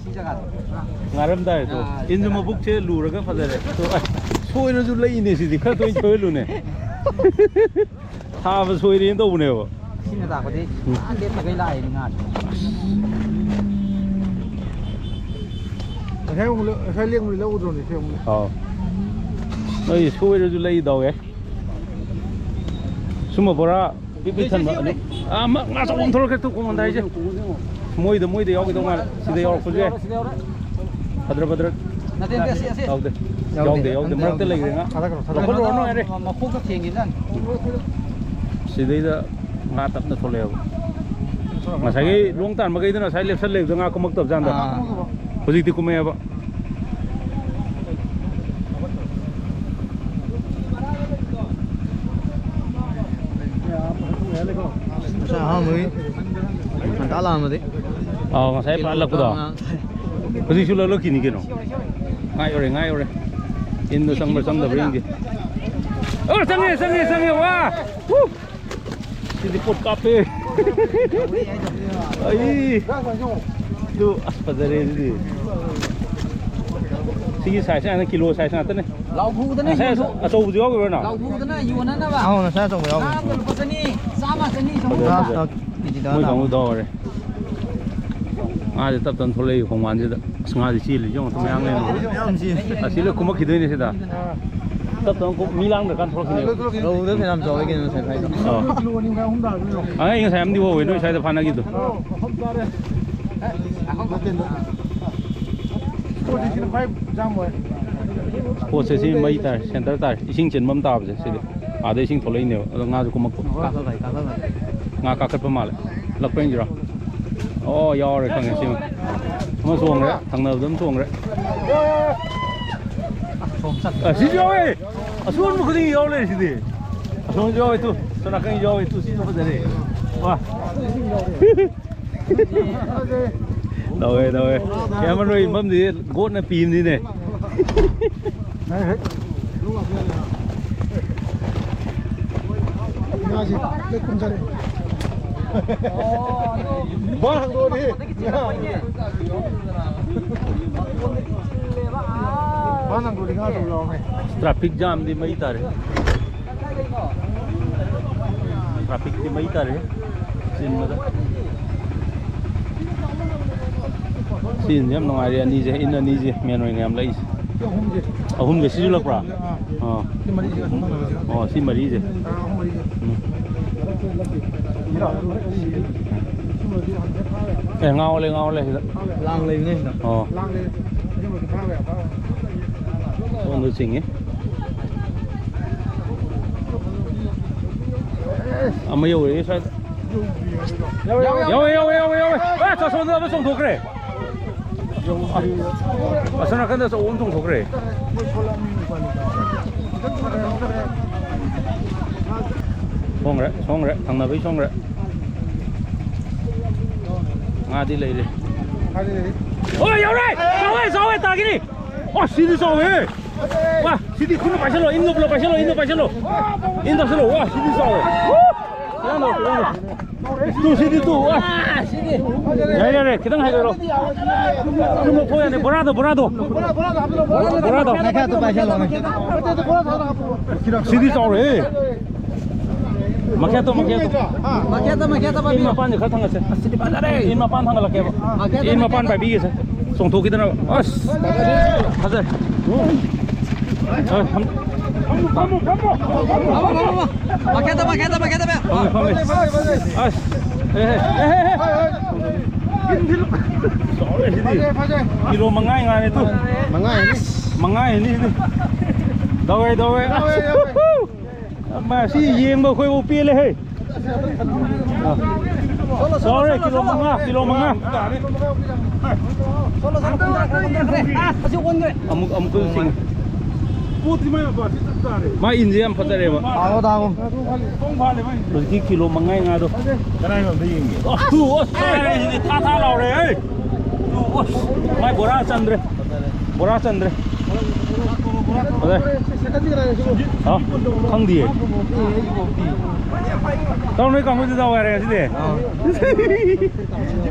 ꯉꯥꯔꯝ ꯇꯥꯔꯦ ꯇꯨ꯫ ꯏꯟꯁꯨ ꯃꯕꯨꯛꯁꯦ ꯂꯨꯔꯒ ꯐꯖꯔꯦ꯫ ꯇꯨ, ꯑꯁ, ꯁꯣꯏꯔꯁꯨ ꯂꯩꯅꯦ ꯁꯤꯗꯤ, ꯈꯔ ꯇꯣꯏꯅ ꯁꯣꯏꯍꯜꯂꯨꯅꯦ꯫ ꯊꯥꯕ ꯁꯣꯏꯔꯦꯅ ꯇꯧꯕꯅꯦꯕ꯫ ꯁꯤꯅ ꯇꯥꯛꯄꯗꯤ ꯎꯝ꯫ ꯑꯥ ꯂꯦꯞꯇꯈꯩ ꯂꯥꯛꯏꯅꯦ ꯉꯥꯁꯦ꯫ ꯉꯁꯥꯏ ꯑꯃꯨꯛ ꯂꯧ-, ꯉꯁꯥꯏ ꯂꯦꯡꯕꯗꯤ ꯂꯧ ꯎꯗ꯭ꯔꯣꯅꯦ, ꯁꯤ ꯑꯃꯨꯛ? ꯑꯥꯎ꯫ ꯅꯣꯏ ꯁꯣꯏꯔꯁꯨ ꯂꯩ ꯗꯥꯎ ꯌꯥꯏ꯫ ꯁꯨꯝꯕ ꯕꯣꯔꯥ ꯄꯤꯛ ꯄꯤꯛ ꯊꯟꯕ ꯑꯗꯨ, ꯑꯥ, ꯃ-, ꯉꯥ ꯑꯆꯧꯕ ꯑꯃ ꯊꯣꯛꯂꯛꯈ꯭ꯔꯦ, ꯇꯨ, ꯀꯣꯡꯒꯣꯟꯗ ꯍꯥꯏꯁꯦ꯫ ꯃꯣꯏꯗ, ꯃꯣꯏꯗ ꯌꯥꯎꯈꯤꯗꯧ ꯃꯥꯜꯂꯦ꯫ ꯁꯤꯗ ꯌꯥꯎꯔꯛꯄꯁꯨ ꯌꯥꯏ꯫ ꯐꯗ꯭ꯔ, ꯐꯗ꯭ꯔ꯫ ꯅꯠꯇꯦ, ꯅꯠꯇꯦ, ꯑꯁꯤ, ꯑꯁꯤ꯫ ꯌꯥꯎꯗꯦ꯫ ꯌꯥꯎꯗꯦ, ꯌꯥꯎꯗꯦ꯫ ꯌꯥꯎꯗꯦ꯫ ꯃꯔꯛꯇ ꯂꯩꯈ꯭ꯔꯦ ꯉꯥ꯫ ꯊꯥꯗꯈ꯭ꯔꯣ, ꯊꯥꯗꯈ꯭ꯔꯣ꯫ ꯂꯧꯈꯠꯂꯨꯔꯅꯨ ꯌꯥꯔꯦ꯫ ꯃꯈꯣꯡꯗ ꯊꯦꯡꯈꯤꯕꯖꯥꯠꯅꯤ꯫ ꯁꯤꯗꯩꯗ ꯉꯥ ꯇꯞꯅ ꯊꯣꯛꯂꯛꯑꯦꯕ꯫ ꯉꯁꯥꯏꯒꯤ ꯂꯣꯡ ꯇꯥꯟꯕꯈꯩꯗꯨꯅ ꯉꯁꯥꯏ ꯂꯦꯞꯁꯜ ꯂꯩꯕꯗ ꯉꯥ ꯀꯨꯝꯃꯛꯇꯕ ꯖꯥꯠꯅꯤꯗ꯫ ꯑꯥ꯫ ꯍꯧꯖꯤꯛꯇꯤ ꯀꯨꯝꯃꯛꯑꯦꯕ꯫ ꯉꯁꯥꯏ ꯑꯍꯥꯟꯕꯒꯤ ꯉꯟꯇꯥ ꯂꯥꯛꯑꯝꯃꯗꯤ꯫ ꯑꯥꯎ, ꯉꯁꯥꯏ ꯀꯤꯂꯣ ꯄꯥꯜꯂꯛꯄꯗꯣ꯫ ꯇꯔꯥꯃꯉꯥ꯫ ꯍꯧꯖꯤꯛꯁꯨ ꯂꯛꯂꯛꯈꯤꯅꯤ ꯀꯩꯅꯣ꯫ ꯉꯥ ꯌꯧꯔꯦ, ꯉꯥ ꯌꯧꯔꯦ꯫ ꯏꯟꯗꯣ ꯆꯪꯕ꯭ꯔꯥ ꯆꯪꯗꯕ꯭ꯔꯥ ꯌꯦꯡꯒꯦ꯫ ꯑꯣ, ꯆꯪꯉꯦ, ꯆꯪꯉꯦ, ꯆꯪꯉꯦ꯫ ꯋꯥ! ꯍꯨ! ꯁꯤꯗꯤ ꯄꯣꯠ ꯀꯥꯞꯄꯦ꯫ ꯑꯩ꯫ ꯑꯗꯨ, ꯑꯁ, ꯐꯖꯔꯦ ꯑꯗꯨꯗꯤ꯫ ꯁꯤꯒꯤ ꯁꯥꯏꯖꯁꯦ ꯍꯥꯟꯅ ꯀꯤꯂꯣ ꯁꯥꯏꯖ ꯉꯥꯛꯇꯅꯦ꯫ ꯂꯥꯎꯊꯣꯛꯎꯗꯅ ꯉꯁꯥꯏ ꯌꯣꯟꯊꯣꯛ-, ꯑꯆꯧꯕꯁꯨ ꯌꯥꯎꯈꯤꯕ꯭ꯔꯣ ꯅꯪ? ꯂꯥꯎꯊꯣꯛꯎꯗꯅ ꯌꯣꯟꯅꯅꯕ꯫ ꯑꯧ, ꯉꯁꯥꯏ ꯑꯆꯧꯕ ꯌꯥꯎꯈꯤꯕꯅꯦ꯫ ꯉꯥ ꯑꯃꯗ ꯂꯨꯄꯥ ꯆꯅꯤ, ꯆꯥꯝꯃ, ꯆꯅꯤ, ꯆꯍꯨꯝ꯫ ꯐꯖꯔꯦ, ꯐꯖꯔꯦ꯫ ꯀꯦꯖꯤꯗ ꯃꯣꯏ ꯀꯥꯡꯕꯨ ꯗꯥꯎ ꯌꯥꯔꯦ꯫ ꯉꯥꯁꯦ ꯇꯞ ꯇꯞꯅ ꯊꯣꯛꯂꯛꯏ ꯈꯣꯡꯕꯥꯟꯁꯤꯗ꯫ ꯑꯁ, ꯉꯥꯁꯦ ꯆꯦꯜꯂꯤꯁꯦ ꯌꯦꯡꯉꯣ, ꯃꯌꯥꯝ ꯂꯩꯔꯝꯃꯦ꯫ ꯃꯌꯥꯝ ꯆꯦꯜꯂꯤ꯫ ꯑꯁꯤ ꯂꯣꯏ ꯀꯨꯝꯃꯛꯈꯤꯗꯣꯏꯅꯦ ꯁꯤꯗ꯫ ꯇꯞ ꯇꯞꯅ ꯀꯨꯝ-, ꯃꯤ ꯂꯥꯡꯗ꯭ꯔꯀꯥꯟ ꯊꯣꯛꯂꯛꯈꯤꯅꯦꯕ꯫ ꯔꯧꯗ ꯐꯅꯌꯥꯝ ꯆꯥꯎꯋꯦ ꯀꯩꯅꯣ ꯉꯁꯥꯏ ꯐꯥꯏꯗꯣ꯫ ꯑꯥ꯫ ꯀꯤꯂꯣ ꯑꯅꯤ ꯃꯈꯥꯏ ꯑꯍꯨꯝ ꯇꯥꯔꯝꯒꯅꯤ꯫ ꯑꯥ, ꯑꯩ ꯉꯁꯥꯏ ꯑꯃꯗꯤ ꯎꯍꯧꯋꯦ ꯅꯣꯏ ꯁ꯭ꯋꯥꯏꯗ ꯐꯥꯅꯈꯤꯕꯗꯣ꯫ ꯑꯣ, ꯃꯐꯝ ꯆꯥꯔꯦ꯫ ꯁ꯭ꯄꯣꯔꯠꯁꯦ ꯁꯤꯅ ꯈ꯭ꯋꯥꯏ ꯌꯥꯝ ꯑꯣꯏ꯫ ꯁ꯭ꯄꯣꯔꯠꯁꯦ ꯁꯤ ꯃꯩ ꯇꯥꯔꯦ, ꯁꯦꯟꯇꯔ ꯇꯥꯔꯦ꯫ ꯏꯁꯤꯡ ꯆꯦꯟꯐꯝ ꯇꯥꯕꯁꯦ ꯁꯤꯗꯤ꯫ ꯑꯥꯗ ꯏꯁꯤꯡ ꯊꯣꯛꯂꯛꯏꯅꯦꯕ꯫ ꯑꯗꯣ ꯉꯥꯁꯨ ꯀꯨꯝꯃꯛꯄ꯫ ꯀꯥꯈꯠꯂꯛꯑꯦ, ꯀꯥꯈꯠꯂꯛꯑꯦ꯫ ꯉꯥ ꯀꯥꯈꯠꯄ ꯃꯥꯜꯂꯦ꯫ ꯂꯛꯄ꯭ꯔꯥ ꯌꯦꯡꯁꯤꯔꯣ? ꯑꯣ, ꯌꯥꯎꯔꯦ, ꯈꯪꯉꯦ ꯁꯤꯃ꯫ ꯑꯃ ꯆꯣꯡꯈ꯭ꯔꯦ, ꯊꯪꯅꯕꯗ ꯑꯃ ꯆꯣꯡꯈ꯭ꯔꯦ꯫ ꯑ, ꯁꯤꯁꯨ ꯌꯥꯎꯋꯦ꯫ ꯑꯁꯣꯟꯕ ꯈꯨꯗꯤꯡꯒꯤ ꯌꯥꯎ ꯂꯩꯔꯦ ꯁꯤꯗꯤ꯫ ꯑꯁꯣꯝꯁꯨ ꯌꯥꯎꯋꯦ ꯇꯨ꯫ ꯁꯣꯝ ꯅꯥꯀꯟꯒꯤ ꯌꯥꯎꯋꯦ ꯇꯨ꯫ ꯁꯤꯁꯨ ꯐꯖꯔꯦ꯫ ꯋꯥ꯫ ꯇꯧꯋꯦ, ꯇꯧꯋꯦ꯫ ꯏꯌꯥꯝꯕ ꯅꯣꯏ ꯃꯐꯝꯗꯤ ꯒꯣꯠꯅ ꯄꯤꯕꯅꯤꯅꯦ꯫ ꯉꯥꯁꯤ ꯂꯣꯏ ꯀꯨꯝꯖꯔꯦ꯫ ꯕꯥ ꯍꯥꯡꯗꯣꯛꯑꯗꯤ꯫ ꯕꯥ ꯍꯥꯡꯗꯣꯛꯑꯗꯤ ꯉꯥ ꯑꯆꯧꯕ ꯌꯥꯎꯔꯝꯃꯦ꯫ ꯇ꯭ꯔꯥꯐꯤꯛ ꯖꯥꯝꯗꯤ ꯃꯩ ꯇꯥꯔꯦ꯫ ꯇ꯭ꯔꯥꯐꯤꯛꯇꯤ ꯃꯩ ꯇꯥꯔꯦ꯫ ꯆꯤꯟꯕꯗ꯫ ꯁꯤꯅ ꯌꯥꯝ ꯅꯨꯡꯉꯥꯏꯔꯦ, ꯑꯅꯤꯁꯦ, ꯏꯟ ꯑꯅꯤꯁꯦ, ꯃꯦꯟ ꯑꯣꯏꯅ ꯌꯥꯝ ꯂꯩꯁꯦ꯫ ꯁꯤ ꯑꯍꯨꯝꯁꯦ꯫ ꯑꯍꯨꯝꯁꯦ ꯁꯤꯁꯨ ꯂꯛꯄ꯭ꯔꯥ? ꯑꯥ꯫ ꯑꯥ꯫ ꯁꯤ ꯃꯔꯤꯁꯤꯒ ꯁꯨꯝ ꯊꯝꯅꯕꯁꯤꯒ꯫ ꯑꯣ, ꯁꯤ ꯃꯔꯤꯁꯦ꯫ ꯑꯥ, ꯑꯍꯨꯝ ꯃꯔꯤꯁꯦ꯫ ꯎꯝ꯫ ꯁꯤ ꯃꯔꯤꯁꯦ ꯍꯥꯟꯅ ꯐꯥꯕ ꯌꯥꯕ꯫ ꯑꯦ, ꯉꯥꯎꯍꯜꯂꯦ, ꯉꯥꯎꯍꯜꯂꯦ ꯁꯤꯗ꯫ ꯂꯥꯡ ꯂꯩꯕꯅꯦ ꯁꯤꯗ꯫ ꯑꯣ꯫ ꯂꯥꯡ ꯂꯩ꯫ ꯁꯤ ꯃꯔꯤꯁꯦ ꯐꯥꯕ ꯌꯥꯕ꯫ ꯁꯣꯝꯗ ꯆꯤꯡꯉꯤ꯫ ꯑꯃ ꯌꯧꯔꯛꯑꯦ ꯁ꯭ꯋꯥꯏꯗ꯫ ꯌꯥꯎꯋꯦ, ꯌꯥꯎꯋꯦ, ꯌꯥꯎꯋꯦ, ꯌꯥꯎꯋꯦ꯫ ꯑꯁ, ꯑꯁꯣꯝꯗ ꯑꯃ ꯆꯣꯡꯊꯣꯛꯈ꯭ꯔꯦ꯫ ꯑꯁꯣꯝ ꯅꯥꯀꯟꯗ ꯑꯆꯧꯕ ꯑꯃ ꯆꯣꯡꯊꯣꯛꯈ꯭ꯔꯦ꯫ ꯁꯣꯡꯈ꯭ꯔꯦ, ꯁꯣꯡꯈ꯭ꯔꯦ, ꯊꯪꯅꯕꯩ ꯁꯣꯡꯈ꯭ꯔꯦ꯫ ꯉꯥꯗꯤ ꯂꯩꯔꯤ꯫ ꯍꯣꯏ, ꯌꯥꯎꯔꯦ! ꯆꯥꯎꯋꯦ, ꯆꯥꯎꯋꯦ, ꯇꯥꯈꯤꯅꯤ! ꯑꯣ, ꯁꯤꯗꯤ ꯆꯥꯎꯋꯦ! ꯋꯥ, ꯁꯤꯗꯤ ꯈꯨꯠꯅ ꯄꯥꯏꯁꯜꯂꯣ, ꯏꯟꯗꯣ ꯄꯨꯂꯞ ꯄꯥꯏꯁꯜꯂꯣ, ꯏꯟꯗꯣ ꯄꯥꯏꯁꯜꯂꯣ! ꯏꯟ ꯇꯧꯁꯜꯂꯣ, ꯋꯥ, ꯁꯤꯗꯤ ꯆꯥꯎꯋꯦ! ꯇꯨ, ꯁꯤꯗꯤ ꯇꯨ, ꯋꯥ! ꯌꯥꯔꯦ, ꯌꯥꯔꯦ, ꯈꯤꯇꯪ ꯍꯥꯏꯒꯠꯂꯣ꯫ ꯑꯗꯨꯝ ꯂꯧꯊꯣꯛ ꯌꯥꯅꯤ, ꯕꯣꯔꯥꯗꯣ, ꯕꯣꯔꯥꯗꯣ! ꯕꯣꯔꯥꯗꯣ! ꯃꯈꯥ ꯇꯨ ꯄꯥꯏꯁꯜꯂꯣꯅꯦ꯫ ꯁꯤꯗꯤ ꯆꯥꯎꯔꯦꯍꯦ! ꯃꯈꯦꯠꯇꯣ, ꯃꯈꯦꯠꯇꯣ꯫ ꯃꯈꯦꯠꯇ, ꯃꯈꯦꯠꯇ ꯏꯟ ꯄꯥꯏꯕꯤꯌꯨ꯫ ꯃꯄꯥꯟꯁꯦ ꯈꯔ ꯊꯥꯡꯒꯠꯁꯦ꯫ ꯑꯁꯤꯗꯤ ꯐꯖꯔꯦ꯫ ꯏꯟ ꯃꯄꯥꯟ ꯊꯥꯡꯒꯠꯂꯛꯀꯦꯕ꯫ ꯃꯈꯦꯠꯇ, ꯏꯟ ꯃꯄꯥꯟ ꯃꯈꯦꯠꯇ꯫ ꯄꯥꯏꯕꯤꯒꯦꯁꯦ꯫ ꯆꯣꯡꯊꯣꯛꯈꯤꯗꯅꯕ꯫ ꯑꯁ, ꯐꯖꯔꯦ꯫ ꯑ, ꯐꯝ-, ꯐꯝꯃꯣ, ꯐꯝꯃꯣ, ꯐꯝꯃꯣ꯫ ꯐꯝꯃꯣ, ꯐꯝꯃꯣ꯫ ꯃꯈꯦꯠꯇ, ꯃꯈꯦꯠꯇ, ꯃꯈꯦꯠꯇ ꯄꯥꯏꯌꯨ꯫ ꯐꯝꯃꯦ, ꯐꯝꯃꯦ꯫ ꯑꯁ, ꯑꯦ, ꯑꯦ, ꯑꯦ, ꯑꯦ, ꯑꯦ꯫ ꯆꯥꯎꯔꯦ ꯁꯤꯗꯤ꯫ ꯐꯖꯩ, ꯐꯖꯩ꯫ ꯀꯤꯂꯣ ꯃꯉꯥ ꯉꯥꯅꯦ ꯇꯨ꯫ ꯃꯉꯥ ꯍꯦꯟꯅꯤ꯫ ꯃꯉꯥ ꯍꯦꯟꯅꯤ ꯁꯤꯗꯤ꯫ ꯗꯥꯎꯋꯦ, ꯗꯥꯎꯋꯦ꯫ ꯗꯥꯎꯋꯦ, ꯗꯥꯎꯋꯦ꯫ ꯃꯁꯤ ꯌꯦꯡꯕ ꯑꯩꯈꯣꯏꯕꯨ ꯄꯦꯜꯂꯦꯍꯦ꯫ ꯆꯥꯎꯔꯦ, ꯀꯤꯂꯣ ꯃꯉꯥ, ꯀꯤꯂꯣ ꯃꯉꯥ꯫ ꯑꯃꯨꯛ, ꯑꯃꯨꯛꯀꯁꯨ ꯆꯤꯡꯉꯦ꯫ ꯃꯥ ꯏꯟꯁꯦ ꯌꯥꯝ ꯐꯖꯔꯦꯕ꯫ ꯇꯥꯉꯣ, ꯇꯥꯉꯣ꯫ ꯍꯧꯖꯤꯛꯀꯤ ꯀꯤꯂꯣ ꯃꯉꯥꯒꯤ ꯉꯥꯗꯣ꯫ ꯀꯅꯥꯅꯣ ꯑꯝꯇ ꯌꯦꯡꯒꯦ꯫ ꯑꯁ, ꯇꯨ, ꯑꯁ, ꯆꯥꯔꯦ ꯁꯤꯗꯤ ꯊꯥ ꯊꯥ ꯂꯥꯎꯔꯦ, ꯍꯦ꯫ ꯇꯨ, ꯑꯁ, ꯃꯥꯏ ꯕꯣꯔꯥ ꯆꯟꯗ꯭ꯔꯦ꯫ ꯕꯣꯔꯥ ꯆꯟꯗ꯭ꯔꯦ꯫ ꯐꯖꯔꯦ꯫ ꯍꯥ? ꯈꯪꯗꯤꯌꯦ꯫ ꯇꯥꯎ, ꯅꯣꯏ ꯀꯥꯡꯕꯨꯁꯨ ꯗꯥꯎ ꯌꯥꯔꯦ ꯉꯁꯤꯗꯤ꯫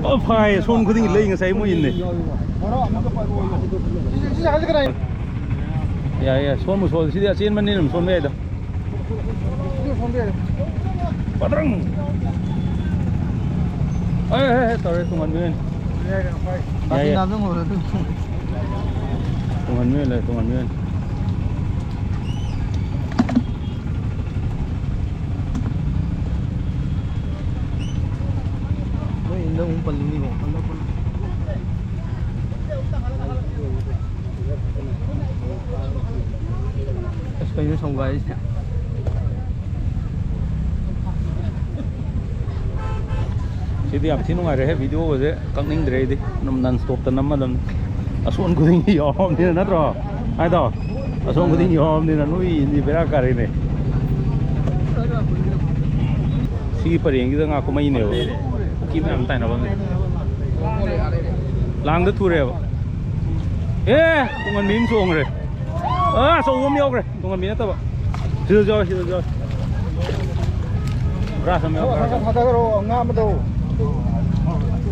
ꯑꯣ, ꯐꯥꯏ꯫ ꯁꯣꯝ ꯈꯨꯗꯤꯡꯒꯤ ꯂꯩ ꯉꯁꯥꯏ ꯃꯣꯏ ꯏꯟꯅꯦ꯫ ꯌꯥꯏ, ꯌꯥꯏ꯫ ꯁꯣꯝꯕꯨ ꯁꯣꯜ-, ꯁꯤꯗꯤ ꯑꯆꯦꯟꯕꯅꯤꯅ ꯑꯗꯨꯝ ꯁꯣꯟꯕ ꯌꯥꯏꯗ꯫ ꯄꯥꯇ꯭ꯔꯪ! ꯑꯦ, ꯍꯦ, ꯍꯦ, ꯇꯧꯔꯦ, ꯇꯨꯡꯍꯟꯕꯤ ꯑꯣꯏꯅ꯫ ꯌꯥꯏ, ꯌꯥꯏ꯫ ꯇꯨꯡꯍꯟꯕꯤ ꯑꯣꯏꯅ ꯂꯩ, ꯇꯨꯡꯍꯟꯕꯤ ꯑꯣꯏꯅ꯫ ꯅꯣꯏ ꯏꯟꯗ ꯑꯃꯨꯛ ꯄꯜꯂꯤꯅꯤꯀꯣ꯫ ꯑꯁ, ꯀꯩꯅꯣ ꯁꯪꯒꯥꯏꯁꯦ? ꯁꯤꯗꯤ ꯌꯥꯝ ꯊꯤ ꯅꯨꯡꯉꯥꯏꯔꯦꯍꯦ, ꯚꯤꯗꯤꯑꯣꯒꯁꯦ ꯀꯛꯅꯤꯡꯗ꯭ꯔꯦ ꯑꯩꯗꯤ꯫ ꯑꯗꯨꯝ ꯅꯟ ꯁ꯭ꯇꯣꯞꯇ ꯅꯝꯃ ꯑꯗꯨꯝ ꯑꯁꯣꯟ ꯈꯨꯗꯤꯡꯒꯤ ꯌꯥꯎꯔꯕꯅꯤꯅ, ꯅꯠꯇ꯭ꯔꯣ? ꯍꯥꯏꯗꯣ? ꯑꯁꯣꯟ ꯈꯨꯗꯤꯡꯒꯤ ꯌꯥꯎꯔꯕꯅꯤꯅ ꯅꯣꯏꯗꯤ ꯕꯦꯔꯥ ꯀꯥꯔꯦꯅꯦ꯫ ꯁꯤꯒꯤ ꯄꯔꯦꯡꯁꯤꯗ ꯉꯥ ꯀꯨꯝꯃꯛꯏꯅꯦꯕ꯫ ꯄꯨꯈ꯭ꯔꯤ ꯃꯌꯥꯝ ꯇꯥꯏꯅꯐꯝꯁꯦ꯫ ꯂꯥꯡꯗ ꯊꯨꯔꯦꯕ꯫ ꯑꯦ! ꯇꯨꯡꯍꯟꯕꯤ ꯑꯃ ꯆꯣꯡꯈ꯭ꯔꯦ꯫ ꯑꯥ! ꯑꯆꯧꯕ ꯑꯃ ꯌꯥꯎꯈ꯭ꯔꯦ꯫ ꯇꯨꯡꯍꯟꯕꯤ ꯅꯠꯇꯕ꯫ ꯁꯤꯗꯁꯨ ꯌꯥꯎꯋꯦ, ꯁꯤꯗꯁꯨ ꯌꯥꯎꯋꯦ꯫ ꯕ꯭ꯔꯥꯁ ꯑꯃ ꯌꯥꯎꯈ꯭ꯔꯦ꯫ ꯊꯥꯗꯈ꯭ꯔꯣ, ꯉꯥ ꯑꯃꯗꯣ꯫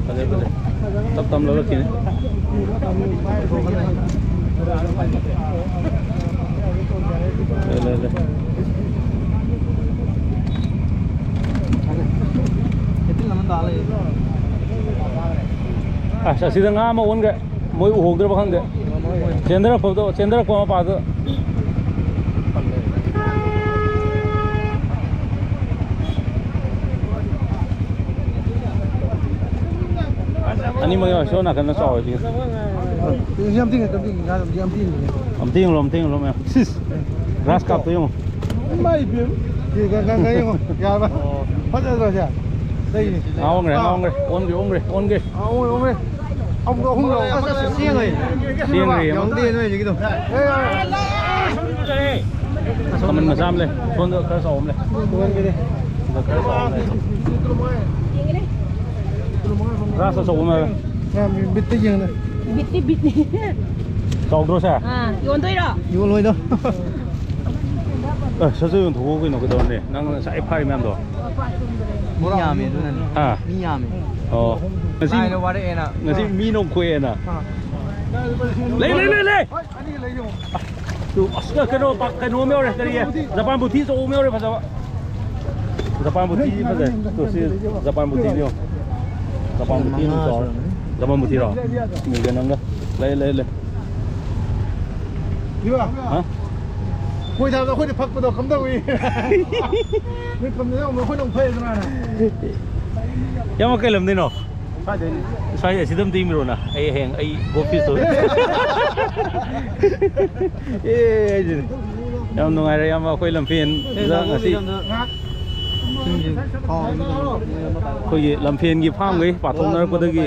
ꯐꯖꯩ, ꯐꯖꯩ꯫ ꯇꯞ ꯇꯞꯅ ꯂꯧꯔꯛꯈꯤꯅꯤ꯫ ꯂꯩ, ꯂꯩ, ꯂꯩ꯫ ꯑꯁ, ꯑꯁꯤꯗ ꯉꯥ ꯑꯃ ꯑꯣꯟꯈ꯭ꯔꯦ꯫ ꯃꯣꯏ ꯎꯍꯧꯗ꯭ꯔꯕ ꯈꯪꯗꯦ꯫ ꯆꯦꯟꯊꯔꯛꯄꯗꯣ, ꯆꯦꯟꯊꯔꯛꯄ ꯃꯄꯥꯗꯣ꯫ ꯑꯅꯤꯃꯛ ꯌꯥꯎꯔꯦ꯫ ꯁꯣꯝ ꯅꯥꯀꯟꯗ ꯆꯥꯎꯔꯦ ꯁꯤꯒꯤ꯫ ꯌꯥꯝ ꯇꯤꯡꯉꯦ, ꯌꯥꯝ ꯇꯤꯡꯉꯦ, ꯌꯥꯝ ꯇꯤꯡꯉꯦ꯫ ꯑꯝꯇ ꯌꯦꯡꯉꯨ, ꯑꯝꯇ ꯌꯦꯡꯉꯨ, ꯃꯌꯥꯝ꯫ ꯁꯤꯁ! ꯒ꯭ꯔꯥꯁ ꯀꯥꯞꯇꯣ ꯌꯦꯡꯉꯨ꯫ ꯏꯃꯥ ꯏꯕꯦꯝ꯫ ꯁꯤ ꯒ-, ꯒ-, ꯒ ꯌꯦꯡꯉꯣ꯫ ꯌꯥꯔꯕ? ꯐꯖꯗ꯭ꯔꯣ ꯁꯦ? ꯂꯩꯅꯤ꯫ ꯉꯥ ꯑꯣꯟꯈ꯭ꯔꯦ, ꯉꯥ ꯑꯣꯟꯈ꯭ꯔꯦ, ꯑꯣꯟꯈ꯭ꯔꯦ, ꯑꯣꯟꯈ꯭ꯔꯦ꯫ ꯑꯥ, ꯑꯣꯟꯈ꯭ꯔꯦ, ꯑꯣꯟꯈ꯭ꯔꯦ꯫ ꯑꯃꯨꯛ ꯑꯍꯨꯝ ꯂꯧ꯫ ꯑꯁ, ꯑꯁ, ꯁꯦꯡꯉꯦ꯫ ꯁꯦꯡꯈ꯭ꯔꯦ, ꯑꯃ꯫ ꯌꯥꯎꯗꯦ ꯅꯣꯏ ꯍꯧꯖꯤꯛꯀꯤꯗꯣ꯫ ꯑꯦ, ꯑꯦ, ꯑꯦ꯫ ꯈꯥꯃꯦꯟ ꯃꯆꯥ ꯑꯃ ꯂꯩ꯫ ꯁꯣꯝꯗ ꯈꯔ ꯆꯥꯎꯕ ꯑꯃ ꯂꯩ꯫ ꯁꯣꯝꯗ ꯈꯔ ꯆꯥꯎꯕ ꯑꯃ ꯂꯩ꯫ ꯒ꯭ꯔꯥꯁ ꯑꯆꯧꯕ ꯑꯃ ꯂꯩ꯫ ꯃꯌꯥꯝ ꯕꯤꯠꯇ ꯌꯦꯡꯉꯦ꯫ ꯕꯤꯠꯇꯤ ꯕꯤꯠꯅꯤ꯫ ꯆꯥꯎꯗ꯭ꯔꯣ ꯁꯦ? ꯑꯥ, ꯌꯣꯟꯗꯣꯏꯔꯣ? ꯌꯣꯜꯂꯣꯏꯗ꯫ ꯑꯦ, ꯁꯠ ꯁꯠ ꯌꯣꯟꯊꯣꯛꯑꯣ ꯀꯩꯅꯣ, ꯀꯩꯗꯧꯔꯅꯤ? ꯅꯪ ꯉꯁꯥꯏ ꯐꯥꯔꯤ ꯃꯌꯥꯝꯗꯣ꯫ ꯃꯤ ꯌꯥꯝꯃꯦ ꯑꯗꯨꯅꯅꯦ꯫ ꯍꯥ? ꯃꯤ ꯌꯥꯝꯃꯦ꯫ ꯑꯣ꯫ ꯉꯁꯤ, ꯂꯥꯏꯅ ꯋꯥꯔꯛꯑꯦꯅ꯫ ꯉꯁꯤ ꯃꯤ ꯅꯣꯡ ꯈꯣꯛꯑꯦꯅ꯫ ꯑꯥ꯫ ꯂꯩ, ꯂꯩ, ꯂꯩ, ꯂꯩ! ꯑꯗꯨ, ꯑꯁ, ꯀꯩꯅꯣ, ꯄꯥꯛ-, ꯀꯩꯅꯣ ꯑꯃ ꯌꯧꯔꯦ, ꯀꯔꯤ, ꯖꯄꯥꯟ ꯕꯨꯊꯤ ꯑꯆꯧꯕ ꯑꯃ ꯌꯧꯔꯦ, ꯐꯖꯕ꯫ ꯖꯄꯥꯟ ꯕꯨꯊꯤ ꯐꯖꯩ꯫ ꯇꯨ, ꯁꯤ ꯖꯄꯥꯟ ꯕꯨꯊꯤꯅꯤ ꯌꯦꯡꯉꯣ꯫ ꯖꯄꯥꯟ ꯕꯨꯊꯤ ꯑꯗꯨꯝ ꯆꯥꯎꯔꯦ꯫ ꯖꯄꯥꯟ ꯕꯨꯊꯤꯔꯣ? ꯃꯤꯒ ꯅꯪꯒ꯫ ꯂꯩ, ꯂꯩ, ꯂꯩ꯫ ꯍꯥ? ꯈꯣꯏ ꯊꯥꯕꯗ ꯑꯩꯈꯣꯏꯅ ꯐꯛꯄꯗꯣ ꯀꯝꯗꯧꯏ? ꯅꯣꯏ ꯐꯝꯗꯅ ꯑꯃꯨꯛ ꯑꯩꯈꯣꯏꯅ ꯑꯃꯨꯛ ꯐꯩꯗꯅ꯫ ꯏꯌꯥꯝꯕ, ꯀꯩ ꯂꯝꯗꯩꯅꯣ? ꯁ꯭ꯋꯥꯏꯗꯩꯅꯦ꯫ ꯁ꯭ꯋꯥꯏ ꯑꯁꯤꯗ ꯑꯝꯇ ꯏꯪꯕꯤꯔꯣꯅ꯫ ꯑꯩ ꯍꯌꯦꯡ ꯑꯩ ꯒꯣꯜ ꯄꯤꯁꯇꯣ꯫ ꯑꯦ, ꯍꯥꯏꯁꯤꯅꯤ꯫ ꯌꯥꯝ ꯅꯨꯡꯉꯥꯏꯔꯦ, ꯏꯌꯥꯝꯕ, ꯑꯩꯈꯣꯏ ꯂꯝꯐꯦꯟꯗ ꯉꯁꯤ ꯑꯩꯈꯣꯏꯒꯤ ꯂꯝꯐꯦꯟꯒꯤ ꯐꯥꯝꯈꯩ ꯄꯥꯊꯣꯛꯅꯔꯛꯄꯗꯒꯤ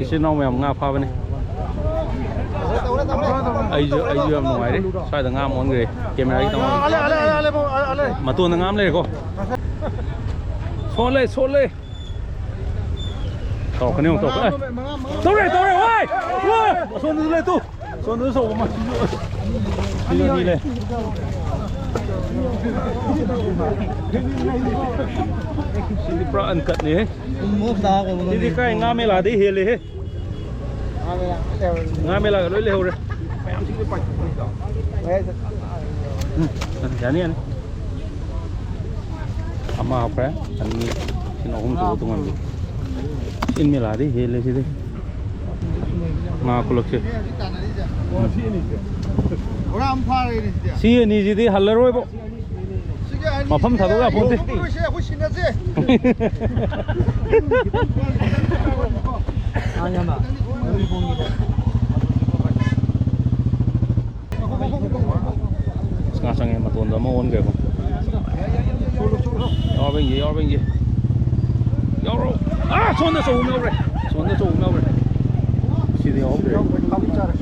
ꯏꯆꯤꯟ ꯏꯅꯥꯎ ꯃꯌꯥꯝ ꯉꯥ ꯐꯥꯕꯅꯤ꯫ ꯑꯩꯁꯨ, ꯑꯩꯁꯨ ꯌꯥꯝ ꯅꯨꯡꯉꯥꯏꯔꯦ꯫ ꯁ꯭ꯋꯥꯏꯗ ꯉꯥ ꯑꯃ ꯑꯣꯟꯈ꯭ꯔꯦ꯫ ꯀꯦꯃꯦꯔꯥꯒꯤ ꯇꯧꯔ꯫ ꯃꯇꯣꯟꯗ ꯉꯥ ꯑꯃ ꯂꯩꯔꯦꯀꯣ꯫ ꯁꯣꯜꯂꯦ, ꯁꯣꯜꯂꯦ꯫ ꯇꯧꯔꯛꯀꯅꯤ ꯑꯃꯨꯛ, ꯇꯧꯔꯛꯀꯅꯤ꯫ ꯑꯦ, ꯇꯧꯔꯦ, ꯇꯧꯔꯦ, ꯋꯥꯏ! ꯋꯥꯏ! ꯑꯁꯣꯝꯗꯁꯨ ꯂꯩ, ꯇꯨ! ꯑꯁꯣꯝꯗꯁꯨ ꯑꯆꯧꯕ ꯑꯃ, ꯁꯤꯁꯨ, ꯁꯤꯁꯨ ꯑꯅꯤ ꯂꯩ꯫ ꯁꯤꯗꯤ ꯄꯨꯔꯥ ꯑꯟꯀꯠꯅꯤꯍꯦ꯫ ꯁꯤꯗꯤ ꯀꯥꯏ ꯉꯥ ꯃꯦꯂꯥꯗꯩ ꯍꯦꯜꯂꯦꯍꯦ꯫ ꯉꯥ ꯃꯦꯂꯥꯒ ꯂꯣꯏ ꯂꯩꯍꯧꯔꯦ꯫ ꯎꯝ, ꯌꯥꯅꯤ, ꯌꯥꯅꯤ꯫ ꯑꯃ ꯍꯥꯞꯈ꯭ꯔꯦ, ꯑꯅꯤ, ꯁꯤꯅ ꯑꯍꯨꯝ ꯁꯨꯕ ꯇꯣꯉꯥꯟꯕꯤ꯫ ꯏꯟ ꯃꯦꯂꯥꯗꯤ ꯍꯦꯜꯂꯦ ꯁꯤꯗꯤ꯫ ꯉꯥ ꯈꯨꯂꯛꯁꯦ꯫ ꯄꯨꯔꯥ ꯑꯃ ꯐꯥꯔꯦꯅꯦ ꯁꯤꯗꯤ꯫ ꯁꯤ ꯑꯅꯤꯁꯤꯗꯤ ꯍꯜꯂꯔꯣꯏꯕꯣ꯫ ꯁꯤꯒꯤ ꯑꯅꯤ ꯃꯐꯝ ꯊꯥꯗꯣꯛ ꯌꯥꯄꯣꯟꯇꯦ꯫ ꯌꯧꯔꯔꯣꯏꯁꯦ, ꯑꯩꯈꯣꯏ ꯁꯤꯟꯅꯁꯦ꯫ ꯑꯁ, ꯉꯥ ꯆꯪꯉꯦ, ꯃꯇꯣꯟꯗ ꯑꯃ ꯑꯣꯟꯈ꯭ꯔꯦꯀꯣ꯫ ꯌꯥꯎꯔꯕ ꯌꯦꯡꯒꯦ, ꯌꯥꯎꯔꯕ ꯌꯦꯡꯒꯦ꯫ ꯌꯥꯎꯔꯣ꯫ ꯑꯥ, ꯁꯣꯝꯗ ꯑꯆꯧꯕ ꯑꯃ ꯌꯥꯎꯔꯦ꯫ ꯁꯣꯝꯗ ꯑꯆꯧꯕ ꯑꯃ ꯌꯥꯎꯔꯦ꯫ ꯁꯤꯗꯤ ꯌꯥꯎꯗ꯭ꯔꯦ꯫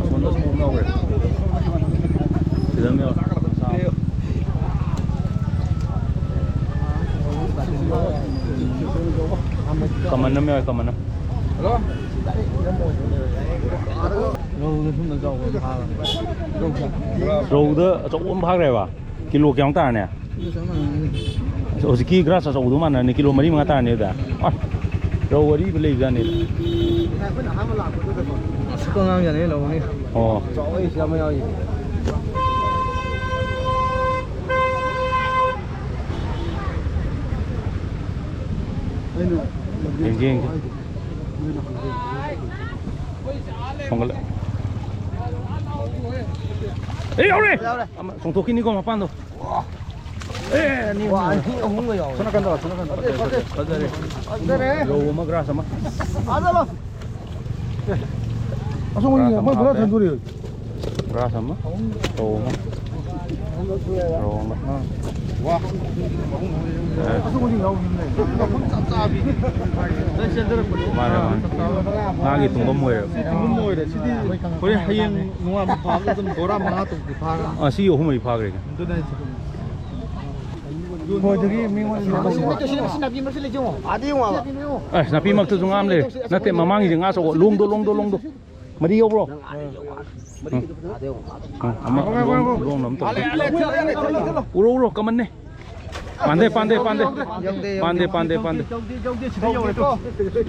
ꯁꯣꯝꯗ ꯑꯆꯧꯕ ꯑꯃ ꯌꯥꯎꯔꯦ꯫ ꯁꯤꯗ ꯑꯃ ꯌꯥꯎꯔꯦ꯫ ꯀꯃꯟ ꯑꯃ ꯌꯥꯎꯔꯦ, ꯀꯃꯟ ꯑꯃ꯫ ꯍꯜꯂꯣ꯫ ꯔꯧꯗ ꯁꯨꯝꯅ ꯆꯥꯎꯕ ꯑꯃ ꯐꯥꯕ꯫ ꯔꯧꯗ ꯑꯆꯧꯕ ꯑꯃ ꯐꯥꯈ꯭ꯔꯦꯕ꯫ ꯀꯤꯂꯣ ꯀꯌꯥꯃꯨꯛ ꯇꯥꯔꯅꯤ? ꯀꯤꯂꯣ ꯆꯞ ꯃꯥꯟꯅꯔꯅꯤ꯫ ꯍꯧꯖꯤꯛꯀꯤ ꯒ꯭ꯔꯥꯁ ꯑꯆꯧꯕꯗꯨ ꯃꯥꯟꯅꯔꯅꯤ, ꯀꯤꯂꯣ ꯃꯔꯤ ꯃꯉꯥ ꯇꯥꯔꯅꯤ ꯑꯗꯨꯗ꯫ ꯑꯁ, ꯔꯧ ꯑꯔꯤꯕ ꯂꯩꯕꯖꯥꯠꯅꯤ꯫ ꯉꯁꯥꯏ ꯑꯩꯈꯣꯏꯅ ꯑꯍꯥꯟꯕ ꯂꯥꯛꯄꯗꯨꯗꯀꯣ꯫ ꯑꯁ, ꯀꯉꯥꯡ ꯌꯥꯅꯤ ꯂꯧꯕꯅꯤ꯫ ꯑꯣ꯫ ꯆꯥꯎꯋꯦ, ꯁꯤꯗ ꯑꯃ ꯌꯥꯎꯔꯤ꯫ ꯑꯩꯅ ꯌꯦꯡꯒꯦ, ꯌꯦꯡꯒꯦ꯫ ꯍꯣꯡꯒꯠꯂꯦ꯫ ꯑꯦ, ꯌꯥꯎꯔꯦ! ꯌꯥꯎꯔꯦ꯫ ꯑꯃ ꯆꯣꯡꯊꯣꯛꯈꯤꯅꯤꯀꯣ ꯃꯄꯥꯟꯗꯣ꯫ ꯑꯦ, ꯑꯅꯤ ꯑꯍꯨꯝ ꯋꯥ, ꯌꯥꯎꯔꯦ꯫ ꯑꯅꯤ ꯑꯍꯨꯝꯒ ꯌꯥꯎꯔꯦ꯫ ꯁꯣꯝ ꯅꯥꯀꯟꯗ, ꯁꯣꯝ ꯅꯥꯀꯟꯗ꯫ ꯐꯖꯔꯦ, ꯐꯖꯔꯦ꯫ ꯐꯖꯔꯦ꯫ ꯔꯧ ꯑꯃ, ꯒ꯭ꯔꯥꯁ ꯑꯃ꯫ ꯐꯖꯔꯦ꯫ ꯑꯁꯣꯝꯒꯤ ꯒ꯭ꯔꯥꯁ ꯑꯃ ꯃꯣꯏ ꯄꯨꯔꯥ ꯍꯥꯞꯄꯦ꯫ ꯊꯟꯗꯣꯔꯤ꯫ ꯒ꯭ꯔꯥꯁ ꯑꯃ, ꯔꯧ ꯑꯃ꯫ ꯔꯧ ꯑꯃ꯫ ꯑꯥ꯫ ꯋꯥ꯫ ꯑꯦ꯫ ꯑꯁꯣꯝꯒꯤ ꯌꯥꯎꯈꯤꯕꯅꯦ꯫ ꯃꯥꯅꯦ, ꯃꯥꯅꯦ꯫ ꯉꯥꯒꯤ ꯇꯨꯡꯐꯝ ꯑꯣꯏꯔꯦ꯫ ꯁꯤ ꯇꯨꯡꯐꯝ ꯑꯣꯏꯔꯦ꯫ ꯁꯤꯗꯤ ꯍꯣꯔꯦꯟ ꯍꯌꯦꯡ ꯅꯣꯡꯉꯥꯟꯕ ꯐꯥꯕꯗ ꯑꯗꯨꯝ ꯕꯣꯔꯥ ꯃꯉꯥ ꯇꯔꯨꯛꯇꯤ ꯐꯥꯔꯅꯤ꯫ ꯑꯥ, ꯁꯤ ꯑꯍꯨꯝ ꯃꯔꯤ ꯐꯥꯈ꯭ꯔꯦ꯫ ꯑꯗꯨꯅ ꯑꯩꯁꯦ ꯈꯣꯏꯗꯒꯤ ꯃꯤꯉꯣꯟꯗ ꯁꯤ ꯅꯥꯄꯤ ꯃꯔꯛꯁꯤꯗ ꯂꯩꯁꯤꯡꯉꯣ꯫ ꯑꯁ, ꯅꯥꯄꯤ ꯃꯛꯇꯁꯨ ꯉꯥ ꯑꯃ ꯂꯩꯔꯦ꯫ ꯅꯠꯇꯦ, ꯃꯃꯥꯡꯒꯤꯁꯦ ꯉꯥ ꯑꯆꯧꯕ꯫ ꯂꯣꯡꯗꯣ, ꯂꯣꯡꯗꯣ, ꯂꯣꯡꯗꯣ꯫ ꯃꯔꯤ ꯌꯧꯕ꯭ꯔꯣ? ꯎꯝ, ꯑꯃ ꯂꯣꯡ, ꯂꯣꯡ ꯑꯝꯇ ꯎꯔꯣ, ꯎꯔꯣ, ꯀꯃꯟꯅꯦ꯫ ꯄꯥꯟꯗꯦ, ꯄꯥꯟꯗꯦ, ꯄꯥꯟꯗꯦ꯫ ꯄꯥꯟꯗꯦ, ꯄꯥꯟꯗꯦ, ꯄꯥꯟꯗꯦ꯫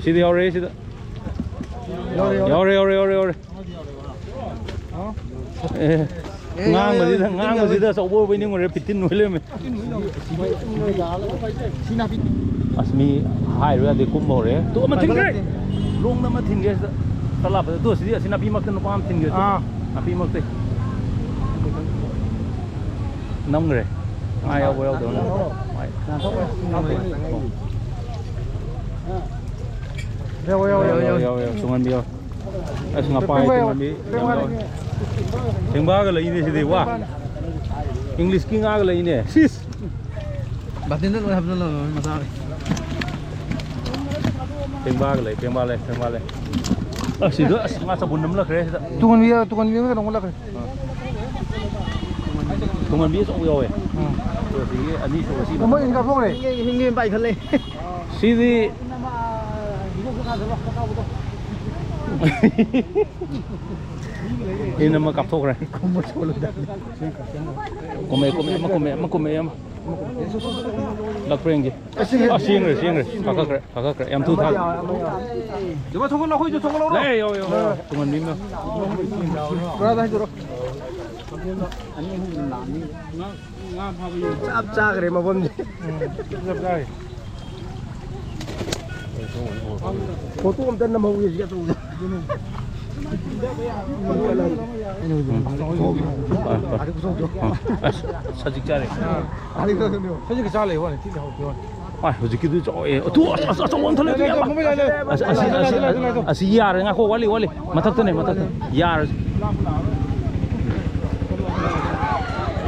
ꯁꯤꯗ ꯌꯥꯎꯔꯦ, ꯁꯤꯗ꯫ ꯌꯥꯎꯔꯦ, ꯌꯥꯎꯔꯦ, ꯌꯥꯎꯔꯦ, ꯌꯥꯎꯔꯦ꯫ ꯑꯦ꯫ ꯉꯥꯡꯕꯁꯤꯗ, ꯉꯥꯡꯕꯁꯤꯗ ꯑꯆꯧꯕ ꯑꯣꯏꯕꯣꯏ ꯅꯤꯡꯉꯨꯔꯦ, ꯐꯤꯠꯇꯤꯟ ꯑꯣꯏ ꯂꯩꯔꯝꯃꯦ꯫ ꯁꯤ ꯅꯥꯄꯤ꯫ ꯑꯁ, ꯃꯤ ꯍꯥꯏꯔꯨ ꯌꯥꯗꯦ, ꯀꯨꯝꯕ ꯍꯧꯔꯦ꯫ ꯇꯨ ꯑꯃ ꯊꯤꯟꯈ꯭ꯔꯦ꯫ ꯂꯣꯡꯗ ꯑꯃ ꯊꯤꯟꯈ꯭ꯔꯦ ꯁꯤꯗ꯫ ꯈꯔ ꯂꯥꯞꯄꯗ꯫ ꯇꯨ, ꯁꯤꯗꯤ ꯑꯁꯤ ꯅꯥꯄꯤ ꯃꯔꯛꯇ ꯅꯨꯄꯥ ꯑꯃ ꯊꯤꯟꯈ꯭ꯔꯦ꯫ ꯑꯥ꯫ ꯅꯥꯄꯤ ꯃꯔꯛꯇꯩ꯫ ꯅꯝꯈ꯭ꯔꯦ꯫ ꯉꯥ ꯌꯥꯎꯕ ꯌꯥꯎꯗꯕ ꯅꯝꯈ꯭ꯔꯦ꯫ ꯌꯥꯎꯋꯦ, ꯌꯥꯎꯋꯦ, ꯌꯥꯎꯋꯦ, ꯌꯥꯎꯋꯦ꯫ ꯌꯥꯎꯋꯦ, ꯌꯥꯎꯋꯦ, ꯌꯥꯎꯋꯦ꯫ ꯇꯨꯡꯍꯟꯕꯤ ꯌꯥꯎꯋꯦ꯫ ꯑꯁ, ꯉꯄꯥꯏ ꯇꯨꯡꯍꯟꯕꯤ ꯌꯥꯝ ꯌꯥꯎꯋꯦ꯫ ꯊꯦꯡꯕꯥꯒ ꯂꯩꯅꯦ ꯁꯤꯗꯤ, ꯋꯥ꯫ ꯏꯪꯂꯤꯁꯀꯤ ꯉꯥꯒ ꯂꯩꯅꯦ꯫ ꯁꯤꯁ꯫ ꯕꯥꯇꯤꯟꯗ ꯂꯣꯏ ꯍꯥꯞꯆꯜꯂꯣ, ꯃꯆꯥ꯫ ꯄꯦꯡꯕꯥꯒ ꯂꯩ, ꯄꯦꯡꯕꯥ ꯂꯩ, ꯄꯦꯡꯕꯥ ꯂꯩ꯫ ꯑꯁ, ꯁꯤꯗ, ꯑꯁ, ꯉꯥ ꯆꯕꯨꯟ ꯑꯃ ꯂꯛꯈ꯭ꯔꯦ ꯁꯤꯗ꯫ ꯇꯨꯡꯍꯟꯕꯤ, ꯇꯨꯡꯍꯟꯕꯤ ꯑꯃ ꯀꯩꯅꯣꯝ ꯂꯛꯈ꯭ꯔꯦ꯫ ꯑꯥ꯫ ꯇꯨꯡꯍꯟꯕꯤ ꯑꯆꯧꯕ ꯌꯥꯎꯋꯦ꯫ ꯑꯥ꯫ ꯑꯗꯨꯗꯒꯤ ꯑꯅꯤꯁꯨꯕ ꯁꯤ ꯃꯣꯏ ꯑꯅꯤ ꯀꯥꯞꯊꯣꯛꯈ꯭ꯔꯦ꯫ ꯍꯤꯡꯉꯦ, ꯍꯤꯡꯉꯦ, ꯄꯥꯏꯈꯠꯂꯦ꯫ ꯁꯤꯗꯤ ꯏꯅꯝꯃ ꯀꯥꯞꯊꯣꯛꯈ꯭ꯔꯦ꯫ ꯀꯨꯝꯃꯦ, ꯀꯨꯝꯃꯦ, ꯑꯃ ꯀꯨꯝꯃꯦ, ꯑꯃ ꯀꯨꯝꯃꯦ, ꯑꯃ꯫ ꯂꯛꯄ꯭ꯔꯦꯡꯒꯤ꯫ ꯑꯁ, ꯆꯦꯟꯈ꯭ꯔꯦ, ꯆꯦꯟꯈ꯭ꯔꯦ꯫ ꯐꯥꯈꯠꯈ꯭ꯔꯦ, ꯐꯥꯈꯠꯈ꯭ꯔꯦ꯫ ꯌꯥꯝ ꯊꯨ ꯊꯥ-꯫ ꯂꯩ, ꯌꯧ, ꯌꯧ, ꯌꯧ꯫ ꯇꯨꯡꯍꯟꯕꯤ ꯑꯃ꯫ ꯆꯞ ꯆꯥꯈ꯭ꯔꯦ ꯃꯐꯝꯁꯦ꯫ ꯐꯣꯇꯣ ꯑꯝꯇ ꯅꯝꯍꯧꯒꯦ ꯁꯤꯒ ꯇꯧꯕꯗ꯫ ꯑꯁ, ꯁꯖꯤꯛ ꯆꯥꯔꯦ꯫ ꯁꯖꯤꯛ ꯆꯥ ꯂꯩ ꯋꯥꯅꯤ, ꯊꯤꯅ ꯍꯥꯎꯇꯦ ꯋꯥꯅꯤ꯫ ꯑꯥꯏ, ꯍꯧꯖꯤꯛꯀꯤꯗꯨ ꯆꯥꯎꯋꯦ꯫ ꯑꯗꯨ, ꯑꯁ, ꯑꯁ, ꯑꯆꯧꯕ ꯑꯃ ꯊꯣꯛꯂꯛꯑꯦ, ꯑꯗꯨ ꯌꯥꯝꯕ꯫ ꯑꯁ, ꯑꯁꯤ, ꯑꯁꯤ, ꯑꯁꯤ ꯌꯥꯔꯦ꯫ ꯉꯥꯏꯈꯣ, ꯋꯥꯠꯂꯤ, ꯋꯥꯠꯂꯤ꯫ ꯃꯊꯛꯇꯅꯦ, ꯃꯊꯛꯇ꯫ ꯌꯥꯔꯁꯤ꯫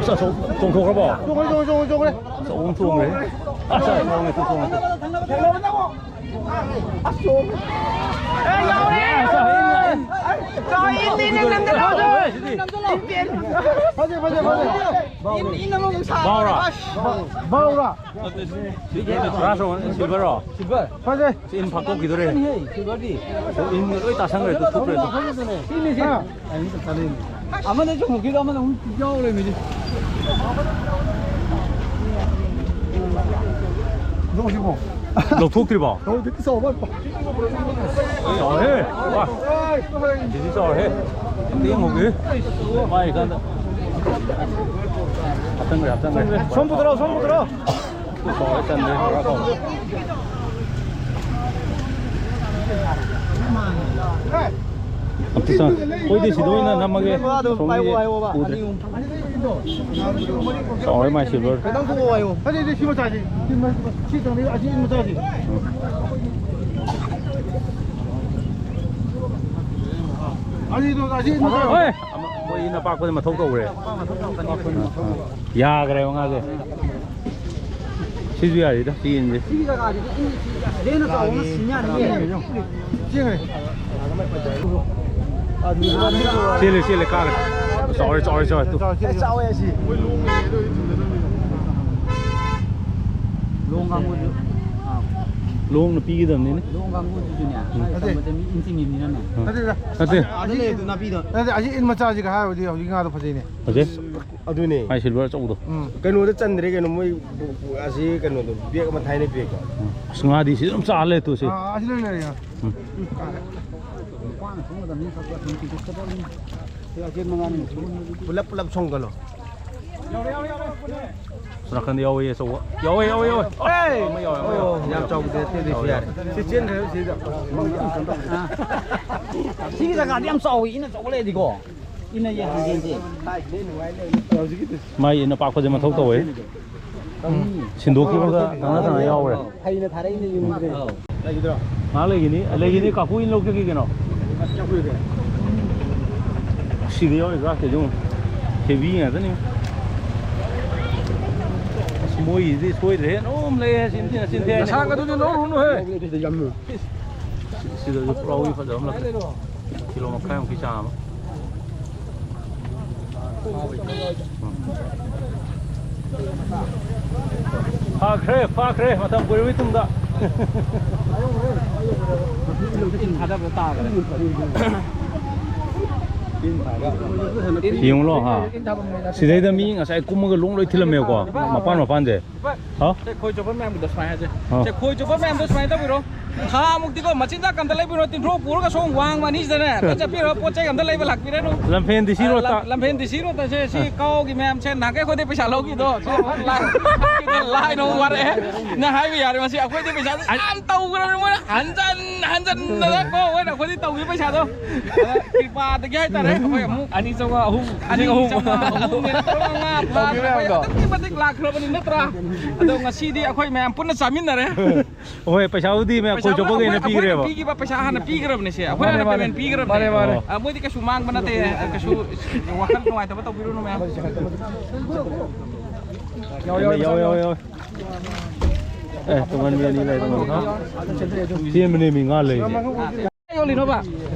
ꯑꯁ, ꯑꯆꯧ-, ꯆꯣꯡꯊꯣꯛꯈ꯭ꯔꯕꯣ? ꯆꯣꯡꯈ꯭ꯔꯦ, ꯆꯣꯡꯈ꯭ꯔꯦ, ꯆꯣꯡꯈ꯭ꯔꯦ, ꯆꯣꯡꯈ꯭ꯔꯦ꯫ ꯑꯆꯧꯕ ꯑꯃ ꯆꯣꯡꯈ꯭ꯔꯦ꯫ ꯑꯁ, ꯆꯣꯡꯉꯦ, ꯇꯨ ꯆꯣꯡꯉꯦ, ꯇꯨ꯫ ꯑꯁ, ꯆꯣꯡꯉꯦ꯫ ꯑꯁ, ꯏꯟ, ꯏꯟ꯫ ꯏꯟ, ꯏꯟ, ꯏꯟ, ꯏꯟ꯫ ꯐꯖꯔꯦ, ꯁꯤꯗꯤ꯫ ꯐꯖꯩ, ꯐꯖꯩ, ꯐꯖꯩ꯫ ꯏꯟ, ꯏꯟ ꯑꯃꯃꯨꯛ ꯁꯥ-꯫ ꯕꯥꯎꯔꯥ? ꯑꯁ꯫ ꯕꯥꯎꯔꯥ? ꯅꯠꯇꯦ, ꯁꯤ, ꯁꯤ, ꯁꯤ ꯒ꯭ꯔꯥꯁ ꯑꯣꯏꯔꯝꯒꯅꯤ, ꯁꯤꯜꯚꯔꯔꯣ? ꯁꯤꯜꯚꯔ꯫ ꯐꯖꯩ꯫ ꯁꯤ ꯏꯟ ꯐꯥꯛꯇꯣꯛꯈꯤꯗꯣꯔꯦ꯫ ꯁꯤꯜꯚꯔꯗꯤ꯫ ꯑꯣ, ꯏꯟꯒ ꯂꯣꯏ ꯇꯥꯁꯟꯈ꯭ꯔꯦ, ꯑꯗꯨ ꯊꯨꯞꯈ꯭ꯔꯦ, ꯑꯗꯨ꯫ ꯁꯤꯜꯚꯔ ꯐꯖꯗꯣꯏꯅꯦ꯫ ꯁꯤꯅꯤ, ꯁꯤ꯫ ꯑꯥ꯫ ꯑꯃꯅ ꯆꯨꯝꯃꯛꯈꯤꯗ, ꯑꯃꯅ ꯑꯃꯨꯛ ꯌꯥꯎ ꯂꯩꯔꯝꯃꯤꯁꯦ꯫ ꯂꯧꯊꯣꯛꯇ꯭ꯔꯤꯕꯣ? ꯂꯧꯊꯣꯛꯇ꯭ꯔꯤꯕꯣ? ꯂꯧꯊꯣꯛꯇ꯭ꯔꯤ, ꯆꯥꯎꯕ꯫ ꯆꯥꯎꯔꯦ꯫ ꯋꯥ꯫ ꯁꯤꯗꯤ ꯆꯥꯎꯔꯦ꯫ ꯇꯦꯡ ꯍꯧꯒꯦ꯫ ꯃꯥꯏ ꯀꯥꯟꯗ꯫ ꯍꯥꯞꯆꯟꯈ꯭ꯔꯦ, ꯍꯥꯞꯆꯟꯈ꯭ꯔꯦ꯫ ꯁꯣꯝ ꯄꯨꯊꯣꯔꯛꯑꯣ, ꯁꯣꯝ ꯄꯨꯊꯣꯔꯛꯑꯣ꯫ ꯆꯥꯎꯔꯦ, ꯆꯟꯗ꯭ꯔꯦ, ꯕꯣꯔꯥ ꯈꯥꯎ꯫ ꯑꯝꯇ ꯆꯪ-, ꯑꯩꯈꯣꯏꯗꯤ ꯁꯤꯗ ꯑꯣꯏꯅ ꯅꯝꯃꯒꯦ꯫ ꯁꯣꯝꯒꯤ ꯄꯥꯏꯌꯣ, ꯄꯥꯏꯌꯣꯕ꯫ ꯎꯗ꯭ꯔꯦ꯫ ꯑꯅꯤ ꯑꯍꯨꯝ꯫ ꯆꯥꯎꯔꯦ, ꯃꯥꯏ ꯁꯤꯜꯚꯔ꯫ ꯈꯤꯇꯪ ꯊꯣꯛꯑꯣ ꯍꯥꯏꯌꯣ꯫ ꯅꯠꯇꯦ, ꯅꯠꯇꯦ, ꯁꯤ ꯃꯆꯥꯁꯤ꯫ ꯁꯤ ꯃ-, ꯁꯤ ꯆꯪꯗꯣꯏ, ꯑꯁꯤ ꯃꯆꯥꯁꯤ꯫ ꯑꯅꯤꯗꯣ, ꯑꯁꯤ ꯃꯆꯥ꯫ ꯍꯣꯏ꯫ ꯑꯃ, ꯃꯣꯏ ꯏꯟ ꯑꯄꯥꯛꯄꯗ ꯃꯊꯧ ꯇꯧꯈ꯭ꯔꯦ꯫ ꯌꯥꯈ꯭ꯔꯦꯕ ꯉꯥꯁꯦ꯫ ꯁꯤꯁꯨ ꯌꯥꯔꯤꯗ, ꯁꯤ ꯏꯟꯁꯦ꯫ ꯁꯤꯒꯤ ꯖꯒꯥꯁꯤꯗꯤ ꯏꯟ ꯁꯤ ꯍꯦꯟꯅ ꯆꯥꯎꯕ ꯑꯃ ꯁꯤꯟ ꯌꯥꯅꯤꯌꯦ꯫ ꯆꯦꯜꯂꯦ, ꯆꯦꯜꯂꯦ, ꯀꯥꯔꯦ꯫ ꯆꯥꯎꯔꯦ, ꯆꯥꯎꯔꯦ, ꯆꯥꯎꯔꯦ, ꯇꯨ꯫ ꯑꯦ, ꯆꯥꯎꯋꯦ ꯑꯁꯤ꯫ ꯂꯣꯡ ꯀꯥꯡꯕꯨꯁꯨ꯫ ꯑꯥ꯫ ꯂꯣꯡꯅ ꯄꯤꯒꯗꯕꯅꯤꯅꯦ꯫ ꯂꯣꯡ ꯀꯥꯡꯕꯨꯁꯤꯁꯨꯅꯦ꯫ ꯎꯝ꯫ ꯁ꯭ꯋꯥꯏ ꯅꯠꯇꯦ꯫ ꯆꯪꯕꯗ ꯃꯤ ꯏꯟ ꯆꯤꯡꯉꯤꯕꯅꯤꯅꯅꯦ꯫ ꯑꯥ꯫ ꯅꯠꯇꯦꯗ꯫ ꯅꯠꯇꯦ꯫ ꯑꯥꯗ ꯂꯩꯕꯗꯨ ꯅꯥꯄꯤꯗꯣ꯫ ꯅꯠꯇꯦ, ꯑꯁꯤ ꯏꯟ ꯃꯆꯥꯁꯤꯒ ꯍꯥꯏꯔꯨꯔꯗꯤ ꯍꯧꯖꯤꯛ ꯉꯥꯗꯣ ꯐꯖꯩꯅꯦ꯫ ꯐꯖꯩ꯫ ꯑꯗꯨꯅꯦ꯫ ꯃꯥꯏ ꯁꯤꯜꯚꯔ ꯑꯆꯧꯕꯗꯣ꯫ ꯎꯝ꯫ ꯀꯩꯅꯣꯗ ꯆꯟꯗ꯭ꯔꯦ ꯀꯩꯅꯣ, ꯃꯣꯏ ꯑꯁꯤ ꯀꯩꯅꯣꯗꯣ, ꯕꯦꯒ ꯑꯃ ꯊꯥꯏꯅ ꯕꯦꯒꯇꯣ꯫ ꯎꯝ꯫ ꯑꯁ, ꯉꯥꯗꯤ ꯁꯤ ꯑꯗꯨꯝ ꯆꯥ ꯂꯩ ꯇꯨ ꯁꯤ꯫ ꯑꯥ, ꯑꯁꯤ ꯂꯣꯏ ꯂꯩꯔꯦ꯫ ꯎꯝ꯫ ꯄꯨꯂꯞ ꯄꯨꯂꯞ ꯁꯣꯡꯒꯠꯂꯣ꯫ ꯁꯣꯝ ꯅꯥꯀꯟꯗ ꯌꯥꯎꯋꯦ ꯑꯆꯧꯕ꯫ ꯌꯥꯎꯋꯦ, ꯌꯥꯎꯋꯦ, ꯌꯥꯎꯋꯦ꯫ ꯑꯦ! ꯑꯃ ꯌꯥꯎꯋꯦ, ꯑꯃ ꯌꯥꯎꯋꯦ꯫ ꯑꯣ, ꯌꯥꯝ ꯆꯥꯎꯕꯗꯤ ꯅꯠꯇꯦ, ꯑꯗꯨꯏꯁꯨ ꯌꯥꯔꯦ꯫ ꯁꯤ ꯆꯦꯟꯈ꯭ꯔꯦ, ꯁꯤꯗ꯫ ꯁꯤꯒꯤ ꯖꯒꯥꯗꯤ ꯌꯥꯝ ꯆꯥꯎꯋꯤ, ꯏꯟ ꯑꯆꯧꯕ ꯂꯩꯔꯗꯤꯀꯣ꯫ ꯏꯟ ꯑꯌꯦ ꯍꯥꯡꯖꯦꯟꯁꯦ꯫ ꯃꯥꯏ ꯏꯟ ꯑꯄꯥꯛꯄꯁꯦ ꯃꯊꯧ ꯇꯧꯋꯦ꯫ ꯁꯤꯟꯗꯣꯛꯈꯤꯕꯒ ꯇꯪꯅ ꯇꯪꯅ ꯌꯥꯎꯈ꯭ꯔꯦ꯫ ꯍꯩꯅ ꯊꯥꯔꯛꯏꯅꯦ ꯌꯨꯝꯗꯒꯤ꯫ ꯑꯧ꯫ ꯉꯥꯏꯍꯥꯛ ꯂꯩꯈꯤꯅꯤ, ꯂꯩꯈꯤꯅꯤ, ꯀꯥꯀꯨ ꯏꯟ ꯂꯧꯖꯒꯦ ꯀꯩꯅꯣ꯫ ꯁꯤꯗ ꯌꯥꯎꯔꯤꯕ ꯀꯩꯅꯣ ꯍꯦꯕꯤ ꯉꯥꯛꯇꯅꯤ꯫ ꯑꯁ, ꯃꯣꯏꯒꯤꯗꯤ ꯁꯣꯏꯗ꯭ꯔꯦꯍꯦ, ꯑꯗꯨꯝ ꯂꯩꯌꯦ, ꯆꯤꯟꯊꯤꯅ ꯆꯤꯟꯊꯤ ꯍꯥꯏꯅꯤ꯫ ꯅꯁꯥꯒꯗꯨꯗꯤ ꯂꯧꯔꯨꯅꯨꯍꯦ꯫ ꯁꯤꯗꯁꯨ ꯄꯨꯛꯂꯥꯎꯕꯤ ꯐꯖꯕ ꯑꯃ ꯂꯥꯛꯑꯦ꯫ ꯀꯤꯂꯣ ꯃꯈꯥꯏꯃꯨꯛꯀꯤ ꯆꯥꯡ ꯑꯃ꯫ ꯐꯥꯈ꯭ꯔꯦ, ꯐꯥꯈ꯭ꯔꯦ, ꯃꯇꯝ ꯀꯨꯏꯔꯕꯒꯤ ꯇꯨꯡꯗ꯫ ꯏꯟ ꯊꯥꯗꯕ ꯇꯥꯈ꯭ꯔꯦ꯫ ꯌꯦꯡꯉꯨꯂꯣ, ꯍꯥ? ꯁꯤꯗꯩꯗ ꯃꯤ ꯉꯁꯥꯏ ꯀꯨꯝꯃꯒ ꯂꯣꯡ ꯂꯣꯏ ꯊꯤꯜꯂꯝꯃꯦꯕꯀꯣ, ꯃꯄꯥꯟ ꯃꯄꯥꯟꯁꯦ꯫ ꯍꯥꯎ꯫ ꯁꯦ, ꯈꯣꯏ ꯆꯣꯞꯄ ꯃꯌꯥꯝꯒꯤꯗꯣ ꯁꯨꯃꯥꯏꯅ ꯍꯥꯏꯁꯦ꯫ ꯑꯥ꯫ ꯁꯦ, ꯈꯣꯏ ꯆꯣꯞꯄ ꯃꯌꯥꯝꯗꯣ ꯁꯨꯃꯥꯏꯅ ꯇꯧꯕꯤꯔꯣ꯫ ꯊꯥ ꯃꯨꯛꯇꯤꯀꯣ ꯃꯆꯤꯟꯖꯥꯛ ꯑꯝꯇ ꯂꯩꯕꯤꯔꯣ, ꯇꯤꯟꯊ꯭ꯔꯣꯛ ꯄꯨꯔꯒ ꯁꯣꯝ ꯋꯥꯡꯃ ꯑꯅꯤꯁꯤꯗꯅꯦ ꯂꯣꯏ ꯆꯠꯄꯤꯔꯣ, ꯄꯣꯠ ꯆꯩ ꯑꯝꯇ ꯂꯩꯕ ꯂꯥꯛꯄꯤꯔꯅꯨ꯫ ꯂꯝꯐꯦꯟ ꯗꯤ ꯁꯤ ꯑ, ꯔꯣꯗꯇ꯫ ꯂꯝ-, ꯂꯝꯐꯦꯟ ꯗꯤ ꯁꯤ ꯔꯣꯗꯇ ꯁꯦ, ꯁꯤ ꯑꯥ꯫ ꯀꯥꯎꯒꯤ ꯃꯌꯥꯝꯁꯦ ꯅꯍꯥꯟꯈꯩ ꯑꯩꯈꯣꯏꯗꯩ ꯄꯩꯁꯥ ꯂꯧꯈꯤꯗꯣ꯫ ꯁꯤ ꯂꯥꯏ-, ꯂꯥꯏꯅ ꯑꯃꯨꯛ ꯋꯥꯔꯛꯑꯦ꯫ ꯅꯪ ꯍꯥꯏꯕ ꯌꯥꯔꯦ, ꯃꯁꯤ ꯑꯩꯈꯣꯏꯗꯩ ꯄꯩꯁꯥ ꯌꯥꯝ ꯇꯧꯈ꯭ꯔꯕꯅꯤ ꯃꯣꯏꯅ꯫ ꯍꯟꯖꯟ ꯍꯟꯖꯟꯗꯅ ꯀꯣ ꯃꯣꯏꯅ ꯑꯩꯈꯣꯏꯗꯩ ꯇꯧꯈꯤꯕ ꯄꯩꯁꯥꯗꯣ꯫ ꯑꯗ ꯀ꯭ꯔꯤꯄꯥꯗꯒꯤ ꯍꯥꯏꯇꯥꯔꯦ, ꯑꯩꯈꯣꯏ ꯑꯃꯨꯛ ꯑꯅꯤ ꯆꯥꯝꯃꯉꯥ, ꯑꯍꯨꯝ, ꯑꯅꯤ ꯂꯤꯁꯤꯡ ꯑꯍꯨꯝ꯫ ꯆꯥꯝꯃꯉꯥ, ꯑꯍꯨꯝꯅꯦꯅ ꯇꯧꯔꯒ ꯉꯥ ꯐꯥꯗꯅ ꯑꯩꯈꯣꯏ ꯑꯗꯨꯛꯀꯤ ꯃꯇꯤꯛ ꯂꯥꯛꯈ꯭ꯔꯕꯅꯤ ꯅꯠꯇ꯭ꯔꯥ? ꯑꯗꯣ ꯉꯁꯤꯗꯤ ꯑꯩꯈꯣꯏ ꯃꯌꯥꯝ ꯄꯨꯟꯅ ꯆꯥꯃꯤꯟꯅꯔꯦ꯫ ꯍꯣꯏ, ꯄꯩꯁꯥꯕꯨꯗꯤ ꯃꯌꯥꯝ ꯄꯩꯁꯥ ꯈꯣꯏ ꯆꯣꯞꯄꯒꯤ ꯑꯩꯈꯣꯏ, ꯑꯣꯏꯅ ꯑꯩꯈꯣꯏꯅ ꯄꯤꯈ꯭ꯔꯦꯕ꯫ ꯄꯤꯈꯤꯕ ꯄꯩꯁꯥ ꯍꯥꯟꯅ ꯄꯤꯈ꯭ꯔꯕꯅꯦ ꯁꯦ꯫ ꯑꯩꯈꯣꯏꯅ ꯃꯥꯅꯦ, ꯍꯥꯟꯅ ꯃꯥꯅꯦ꯫ Payment ꯄꯤꯈ꯭ꯔꯕꯅꯦ꯫ ꯃꯥꯅꯦ, ꯃꯥꯅꯦ꯫ ꯑꯣ꯫ ꯑ, ꯃꯣꯏꯗꯤ ꯀꯩꯁꯨ ꯃꯥꯡꯕ ꯅꯠꯇꯦ, ꯀꯩꯁꯨ ꯋꯥꯈꯜ ꯅꯨꯡꯉꯥꯏꯇꯕ ꯇꯧꯕꯤꯔꯨꯅꯨ ꯃꯌꯥꯝ꯫ ꯌꯥꯎ, ꯌꯥꯎ, ꯌꯥꯎ, ꯌꯥꯎ꯫ ꯑꯦ, ꯇꯣꯉꯥꯟꯕꯤ ꯑꯅꯤ ꯂꯩ, ꯇꯣꯉꯥꯟꯕꯤ꯫ ꯆꯦꯟꯕꯅꯦ ꯃꯤ ꯉꯥ ꯂꯩꯔꯤꯁꯦ꯫ ꯌꯣꯜꯂꯤꯅꯣꯕ?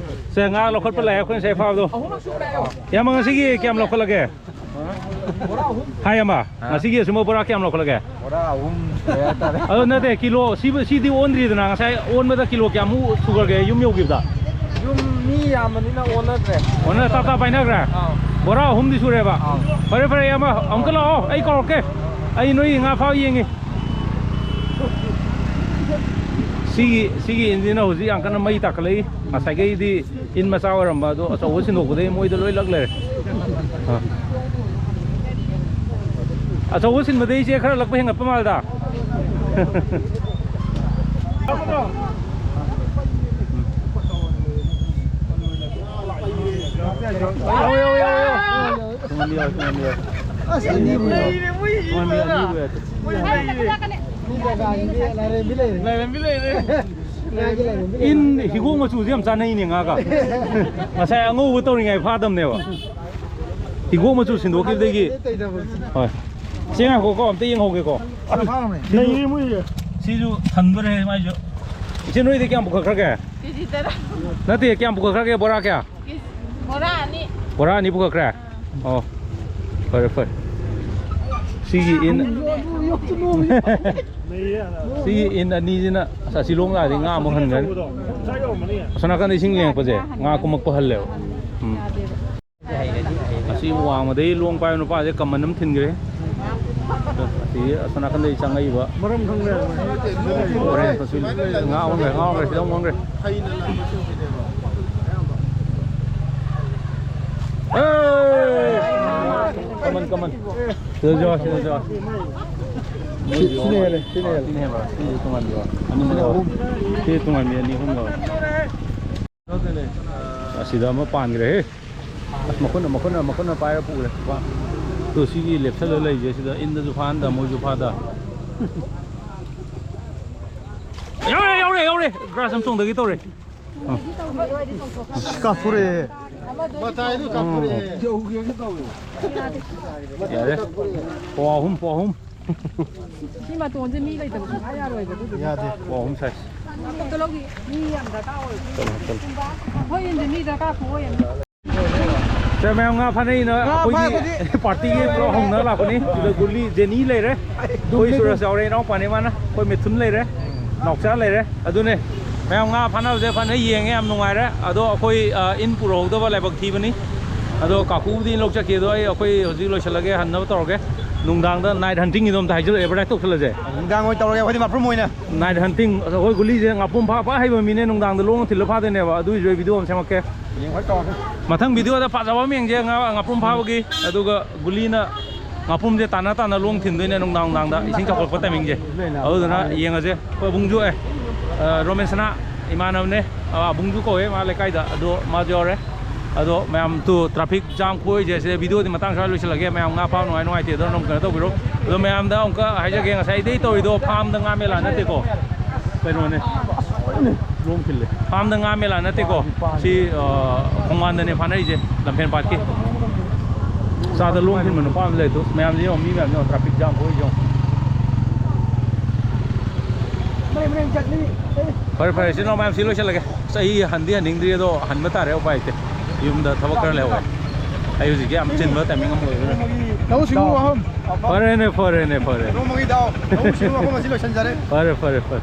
ꯁꯦ, ꯉꯥ ꯂꯧꯈꯠꯄ ꯂꯥꯛꯑꯦ ꯑꯩꯈꯣꯏ ꯉꯁꯥꯏ ꯐꯥꯕꯗꯣ꯫ ꯏꯌꯥꯝꯕ, ꯉꯁꯤꯒꯤ ꯀꯌꯥꯝ ꯂꯧꯈꯠꯂꯒꯦ? ꯍꯥꯏ, ꯏꯌꯥꯝꯕ, ꯉꯁꯤꯒꯤ ꯑꯁꯨꯝꯕ ꯕꯣꯔꯥ ꯀꯌꯥꯝ ꯂꯧꯈꯠꯂꯒꯦ? ꯕꯣꯔꯥ ꯑꯍꯨꯝ ꯁꯨꯔꯦ ꯍꯥꯏꯇꯥꯔꯦ꯫ ꯑꯗꯨ ꯅꯠꯇꯦ, ꯀꯤꯂꯣ, ꯁꯤ, ꯁꯤꯗꯤ ꯑꯣꯟꯗ꯭ꯔꯤꯗꯅ, ꯉꯁꯥꯏ ꯑꯣꯟꯕꯗ ꯀꯤꯂꯣ ꯀꯌꯥꯃꯨꯛ ꯁꯨꯈ꯭ꯔꯒꯦ ꯌꯨꯝ ꯌꯧꯈꯤꯕꯗ? ꯌꯨꯝ ꯃꯤ ꯌꯥꯝꯕꯅꯤꯅ ꯑꯣꯟꯅꯗ꯭ꯔꯦ꯫ ꯑꯣꯟꯅ ꯇꯥꯞ ꯇꯥꯞ ꯄꯥꯏꯅꯈ꯭ꯔꯦ? ꯑꯥꯎ꯫ ꯕꯣꯔꯥ ꯑꯍꯨꯝꯗꯤ ꯁꯨꯔꯦꯕ? ꯑꯥꯎ꯫ ꯐꯔꯦ, ꯐꯔꯦ, ꯏꯌꯥꯝꯕ, ꯑꯃꯨꯛꯀ ꯂꯥꯛꯑꯣ, ꯑꯩ ꯀꯧꯔꯛꯀꯦ꯫ ꯑꯩ ꯅꯣꯏ ꯉꯥ ꯐꯥꯕ ꯌꯦꯡꯉꯤ꯫ ꯁꯤꯒꯤ, ꯁꯤꯒꯤ ꯏꯟꯁꯤꯅ ꯍꯧꯖꯤꯛ ꯌꯥꯝ ꯀꯟꯅ ꯃꯩ ꯇꯥꯈꯠꯂꯛꯏ꯫ ꯉꯁꯥꯏꯈꯩꯗꯤ ꯏꯟ ꯃꯆꯥ ꯑꯣꯏꯔꯝꯕ ꯑꯗꯣ ꯑꯆꯧꯕ ꯁꯤꯟꯗꯣꯛꯄꯗꯒꯤ ꯃꯣꯏꯗ ꯂꯣꯏ ꯂꯛ ꯂꯩꯔꯦ꯫ ꯑꯥ꯫ ꯑꯆꯧꯕ ꯁꯤꯟꯕꯗꯒꯤ ꯏꯆꯦ ꯈꯔ ꯂꯛꯄ ꯍꯦꯟꯒꯠꯄ ꯃꯥꯜꯂꯤꯗ꯫ ꯌꯥꯎꯋꯦ, ꯌꯥꯎꯋꯦ, ꯌꯥꯎꯋꯦ, ꯌꯥꯎꯋꯦ꯫ ꯇꯨꯡꯍꯟꯕꯤ ꯌꯥꯎꯋꯦ, ꯇꯨꯡꯍꯟꯕꯤ ꯌꯥꯎꯋꯦ꯫ ꯑꯁ, ꯑꯅꯤꯕꯨ ꯌꯥꯎꯋꯦ꯫ ꯇꯨꯡꯍꯟꯕꯤ ꯑꯅꯤꯕꯨ ꯌꯥꯎꯋꯦ꯫ ꯃꯤ ꯖꯒꯥꯒꯤꯗꯤ ꯂꯥꯏꯔꯦꯝꯕꯤ ꯂꯩꯔꯦ꯫ ꯂꯥꯏꯔꯦꯝꯕꯤ ꯂꯩꯔꯦ꯫ ꯉꯥꯒꯤ ꯂꯥꯏꯔꯦꯝꯕꯤ ꯂꯩꯔꯦ꯫ ꯏꯟ ꯍꯤꯒꯣꯛ ꯃꯆꯨꯁꯦ ꯌꯥꯝ ꯆꯥꯅꯩꯅꯦ ꯉꯥꯒ꯫ ꯉꯁꯥꯏ ꯑꯉꯧꯕ ꯇꯧꯔꯤꯉꯩ ꯐꯥꯗꯕꯅꯦꯕ꯫ ꯍꯤꯒꯣꯛ ꯃꯆꯨ ꯁꯤꯟꯗꯣꯛꯈꯤꯕꯗꯒꯤ꯫ ꯍꯣꯏ꯫ ꯆꯦ ꯉꯥꯏꯈꯣꯀꯣ, ꯑꯝꯇ ꯌꯦꯡꯍꯧꯒꯦꯀꯣ꯫ ꯂꯩꯔꯤ ꯃꯣꯏꯁꯦ꯫ ꯁꯤꯁꯨ ꯊꯟꯗꯣꯔꯦ ꯃꯥꯏꯁꯨ꯫ ꯏꯆꯦ, ꯅꯣꯏꯗꯤ ꯀꯌꯥꯝ ꯄꯨꯈꯠꯈ꯭ꯔꯒꯦ? ꯀꯦꯖꯤ ꯇꯔꯥ꯫ ꯅꯠꯇꯦ, ꯀꯌꯥꯝ ꯄꯨꯈꯠꯈ꯭ꯔꯒꯦ, ꯕꯣꯔꯥ ꯀꯌꯥ? ꯀꯦꯖꯤ ꯕꯣꯔꯥ ꯑꯅꯤ꯫ ꯕꯣꯔꯥ ꯑꯅꯤ ꯄꯨꯈꯠꯈ꯭ꯔꯦ? ꯑꯣ, ꯐꯔꯦ, ꯐꯔꯦ꯫ ꯁꯤꯒꯤ ꯏꯟ, ꯁꯤꯒꯤ ꯏꯟ ꯑꯅꯤꯁꯤꯅ ꯑꯁ ꯑꯁꯤ ꯂꯣꯡ ꯂꯥꯛꯑꯗꯤ ꯉꯥ ꯑꯃꯨꯛ ꯍꯟꯈ꯭ꯔꯅꯤ꯫ ꯑꯁꯣꯝ ꯅꯥꯀꯟꯗ ꯏꯁꯤꯡ ꯂꯦꯡꯉꯛꯄꯁꯦ ꯉꯥ ꯀꯨꯝꯃꯛꯄ ꯍꯜꯂꯦꯕ꯫ ꯎꯝ꯫ ꯑꯁꯤ ꯋꯥꯡꯃꯗꯩ ꯂꯣꯡ ꯄꯥꯏꯕ ꯅꯨꯄꯥꯁꯦ ꯀꯃꯟ ꯑꯃ ꯊꯤꯟꯈ꯭ꯔꯦ꯫ ꯁꯤ ꯑꯁꯣꯝ ꯅꯥꯀꯟꯗꯒꯤ ꯆꯪꯉꯛꯏꯕ ꯃꯔꯝ ꯈꯪꯗꯦ꯫ ꯑꯣꯔꯦꯟꯖ ꯃꯆꯨ꯫ ꯉꯥ ꯑꯣꯟꯈ꯭ꯔꯦ, ꯉꯥ ꯑꯣꯟꯈ꯭ꯔꯦ, ꯁꯤꯗ ꯑꯃꯨꯛ ꯑꯣꯟꯈ꯭ꯔꯦ꯫ ꯑꯦ! ꯀꯃꯟ, ꯀꯃꯟ꯫ ꯁꯤꯗ ꯌꯥꯎ, ꯁꯤꯗ ꯌꯥꯎ꯫ ꯁꯤ, ꯁꯤꯅ ꯍꯦꯜꯂꯦ, ꯁꯤꯅ ꯍꯦꯜꯂꯦ꯫ ꯁꯤꯅ ꯍꯦꯜꯂꯦ꯫ ꯁꯤꯁꯦ ꯇꯣꯉꯥꯟꯕꯤꯔꯣ? ꯑꯅꯤꯃꯛ ꯁꯤꯅ ꯌꯥꯎ꯫ ꯑꯍꯨꯝ꯫ ꯁꯤ ꯇꯣꯉꯥꯟꯕꯤ ꯑꯅꯤ ꯑꯍꯨꯝ ꯌꯥꯎ꯫ ꯑꯁꯤꯗ ꯑꯃ ꯄꯥꯟꯈ꯭ꯔꯦꯍꯦ꯫ ꯑꯁ, ꯃꯈꯨꯠꯅ, ꯃꯈꯨꯠꯅ, ꯃꯈꯨꯠꯅ ꯄꯥꯏꯔ ꯄꯨꯈ꯭ꯔꯦ꯫ ꯋꯥ꯫ ꯑꯗꯣ ꯁꯤꯒꯤ ꯂꯦꯞꯁꯜꯂ ꯂꯩꯁꯦ ꯁꯤꯗ ꯏꯟꯗꯁꯨ ꯐꯥꯍꯟꯗ, ꯃꯣꯏꯁꯨ ꯐꯥꯗ꯫ ꯌꯥꯎꯔꯦ, ꯌꯥꯎꯔꯦ, ꯌꯥꯎꯔꯦ꯫ ꯒ꯭ꯔꯥꯁ ꯑꯃ ꯆꯣꯡꯊꯒꯦ ꯇꯧꯔꯦ꯫ ꯑ꯫ ꯑꯁ, ꯀꯥꯞꯊꯣꯔꯛꯑꯦ꯫ ꯃꯇꯥꯏꯗꯨ ꯀꯥꯞꯊꯣꯔꯛꯑꯦ꯫ ꯌꯥꯔꯦ꯫ ꯄꯋꯥ ꯑꯍꯨꯝ, ꯄꯋꯥ ꯑꯍꯨꯝ꯫ ꯁꯤ ꯃꯇꯣꯟꯁꯦ ꯃꯤ ꯂꯩꯇꯕ ꯁꯨꯡꯌꯥ ꯌꯥꯔꯣꯏꯕ ꯑꯗꯨꯗꯨꯒꯤ꯫ ꯌꯥꯗꯦ꯫ ꯄꯋꯥ ꯑꯍꯨꯝ ꯁꯥꯏꯖ꯫ ꯑꯇꯣꯞꯄ ꯂꯧꯈꯤ꯫ ꯃꯤ ꯌꯥꯝ ꯗꯔꯀꯥꯔ ꯑꯣꯏ꯫ ꯆꯠꯂꯣ, ꯆꯠꯂꯣ꯫ ꯑꯩꯈꯣꯏ ꯌꯨꯝꯗꯤ ꯃꯤ ꯗꯔꯀꯥꯔ ꯈꯨꯑꯣꯏ ꯑꯃ꯫ ꯁꯦ, ꯃꯌꯥꯝ ꯉꯥ ꯐꯥꯅꯩꯅ ꯉꯥ ꯑꯩꯈꯣꯏꯒꯤ ꯐꯥꯕꯗꯤ ꯄꯥꯔꯇꯤꯒꯤ ꯄꯨꯂꯞ ꯍꯧꯅ ꯂꯥꯛꯄꯅꯤ꯫ ꯁꯤꯗ ꯒꯨꯂꯤ ꯖꯦꯅꯤ ꯂꯩꯔꯦ, ꯑꯩꯈꯣꯏ ꯁꯨꯔꯖ ꯌꯥꯎꯔꯦ, ꯏꯅꯥꯎꯄꯥꯅꯤ ꯃꯥꯅ, ꯑꯩꯈꯣꯏ ꯃꯤꯊꯨꯟ ꯂꯩꯔꯦ, ꯅꯥꯎꯆꯥ ꯂꯩꯔꯦ꯫ ꯑꯗꯨꯅꯦ ꯃꯌꯥꯝ ꯉꯥ ꯐꯥꯅꯕꯁꯦ ꯐꯅ ꯌꯦꯡꯉꯦ, ꯌꯥꯝ ꯅꯨꯡꯉꯥꯏꯔꯦ꯫ ꯑꯗꯣ ꯑꯩꯈꯣꯏ, ꯑ, ꯏꯟ ꯄꯨꯔꯛꯍꯧꯗꯕ ꯂꯥꯏꯕꯛ ꯊꯤꯕꯅꯤ꯫ ꯑꯗꯣ ꯀꯥꯀꯨꯕꯨꯗꯤ ꯏꯟ ꯂꯧ ꯆꯠꯈꯤ꯫ ꯑꯗꯣ ꯑꯩ, ꯑꯩꯈꯣꯏ ꯍꯧꯖꯤꯛ ꯂꯣꯏꯁꯤꯜꯂꯒꯦ, ꯍꯟꯅꯕ ꯇꯧꯔꯒꯦ꯫ ꯅꯨꯡꯗꯥꯡꯗ ꯅꯥꯏꯠ ꯍꯟꯇꯤꯡꯒꯤꯗꯣ ꯑꯝꯇ ꯍꯥꯏꯖꯤꯜꯂꯛꯑꯦ, ꯑꯦꯗꯚꯔꯇꯥꯏꯁ ꯇꯧꯁꯜꯂꯁꯦ꯫ ꯅꯨꯡꯗꯥꯡ ꯑꯣꯏꯅ ꯇꯧꯔꯒꯦ ꯑꯩꯈꯣꯏꯗꯤ ꯃꯄ꯭ꯔꯨꯝ ꯑꯣꯏꯅ꯫ Night hunting. ꯑꯗꯣ ꯑꯩꯈꯣꯏ ꯒꯨꯂꯤꯁꯦ ꯉꯥꯄ꯭ꯔꯨꯝ ꯐꯥ ꯐꯥ ꯍꯩꯕ ꯃꯤꯅꯦ, ꯅꯨꯡꯗꯥꯡꯗ ꯂꯣꯡ ꯊꯤꯜꯂ ꯐꯥꯗꯣꯏꯅꯦꯕ꯫ ꯑꯗꯨꯒꯤꯁꯨ ꯑꯩ ꯚꯤꯗꯤꯑꯣ ꯑꯃ ꯁꯦꯝꯃꯛꯀꯦ꯫ ꯌꯦꯡꯉꯣ ꯇꯧꯔꯁꯤ꯫ ꯃꯊꯪ ꯚꯤꯗꯤꯑꯣꯗ ꯐꯖꯕ ꯑꯃ ꯌꯦꯡꯁꯦ, ꯉꯥ, ꯉꯥꯄ꯭ꯔꯨꯝ ꯐꯥꯕꯒꯤ꯫ ꯑꯗꯨꯒ ꯒꯨꯂꯤꯅ ꯉꯥꯄ꯭ꯔꯨꯝꯁꯦ ꯇꯥꯅ ꯇꯥꯅ ꯂꯣꯡ ꯊꯤꯟꯗꯣꯏꯅꯦ ꯅꯨꯡꯗꯥꯡ ꯅꯨꯡꯗꯥꯡꯗ, ꯏꯁꯤꯡ ꯆꯥꯎꯈꯠꯂꯛꯄ ꯇꯥꯏꯃꯤꯡꯁꯦ꯫ ꯑꯗꯨꯗꯨꯅ ꯌꯦꯡꯉꯁꯦ꯫ ꯑꯩꯈꯣꯏ ꯑꯕꯨꯡꯁꯨ, ꯑꯦ, ꯑ, ꯔꯣꯃꯦꯟꯁꯅꯥ ꯏꯃꯥꯟꯅꯕꯅꯦ, ꯑ, ꯑꯕꯨꯡꯁꯨ ꯀꯧꯋꯦ, ꯃꯥ ꯂꯩꯀꯥꯏꯗ꯫ ꯑꯗꯣ ꯃꯥꯁꯨ ꯌꯥꯎꯔꯦ꯫ ꯑꯗꯣ ꯃꯌꯥꯝ ꯇꯨ ꯇ꯭ꯔꯥꯐꯤꯛ ꯖꯥꯝ ꯈꯨꯑꯣꯏꯁꯦ ꯁꯤꯗ ꯚꯤꯗꯤꯑꯣꯗꯤ ꯃꯇꯥꯡ ꯁ꯭ꯋꯥꯏ ꯂꯣꯏꯁꯤꯜꯂꯒꯦ꯫ ꯃꯌꯥꯝ ꯉꯥ ꯐꯥꯕ ꯅꯨꯡꯉꯥꯏ ꯅꯨꯡꯉꯥꯏꯇꯦ ꯑꯗꯣ ꯑꯗꯨꯝ ꯀꯩꯅꯣ ꯇꯧꯕꯤꯔꯣ꯫ ꯑꯗꯣ ꯃꯌꯥꯝꯗ ꯑꯃꯨꯛꯀ ꯍꯥꯏꯖꯒꯦ, ꯉꯁꯥꯏꯗꯩ ꯇꯧꯔꯤꯗꯣ ꯐꯥꯝꯗ ꯉꯥ ꯃꯦꯂꯥ ꯅꯠꯇꯦꯀꯣ, ꯀꯩꯅꯣꯅꯦ, ꯂꯣꯡ ꯊꯤꯜꯂꯦ꯫ ꯐꯥꯝꯗ ꯉꯥ ꯃꯦꯂꯥ ꯅꯠꯇꯦꯀꯣ, ꯁꯤ, ꯑ, ꯈꯣꯡꯕꯥꯟꯗꯅꯦ ꯐꯥꯅꯔꯤꯁꯦ, ꯂꯝꯐꯦꯟ ꯄꯥꯠꯀꯤ꯫ ꯆꯥꯗ ꯂꯣꯡ ꯊꯤꯟꯕ ꯅꯨꯄꯥ ꯑꯃ ꯂꯩ ꯑꯗꯨ꯫ ꯃꯌꯥꯝꯁꯦ ꯌꯦꯡꯉꯣ, ꯃꯤ ꯃꯌꯥꯝꯁꯦ ꯌꯦꯡꯉꯣ, ꯇ꯭ꯔꯥꯐꯤꯛ ꯖꯥꯝ ꯊꯣꯛꯏꯁꯦ ꯌꯦꯡꯉꯣ꯫ ꯐꯔꯦ, ꯐꯔꯦ, ꯏꯆꯤꯟ ꯏꯅꯥꯎ ꯃꯌꯥꯝ ꯁꯤ ꯂꯣꯏꯁꯤꯜꯂꯒꯦ꯫ ꯑꯁ, ꯑꯩ ꯍꯟꯗꯤ ꯍꯟꯅꯤꯡꯗ꯭ꯔꯤ, ꯑꯗꯣ ꯍꯟꯕ ꯇꯥꯔꯦ, ꯎꯄꯥꯏ ꯂꯩꯇꯦ꯫ ꯌꯨꯝꯗ ꯊꯕꯛ ꯈꯔ ꯂꯩꯍꯧꯋꯦ꯫ ꯑꯩ ꯍꯧꯖꯤꯛꯀꯤ ꯌꯥꯝ ꯆꯤꯟꯕ ꯇꯥꯏꯃꯤꯡ ꯑꯃ ꯑꯣꯏꯕꯅꯤꯅ꯫ ꯂꯧꯎ ꯁꯤꯡꯎ ꯋꯥꯐꯝ꯫ ꯐꯔꯦꯅꯦ, ꯐꯔꯦꯅꯦ, ꯐꯔꯦ꯫ ꯅꯣꯡꯃꯒꯤ ꯗꯥꯎ꯫ ꯂꯧꯎ ꯁꯤꯡꯎ ꯋꯥꯐꯝ ꯑꯁꯤ ꯂꯣꯏꯁꯤꯟꯖꯔꯦ꯫ ꯐꯔꯦ, ꯐꯔꯦ, ꯐꯔꯦ꯫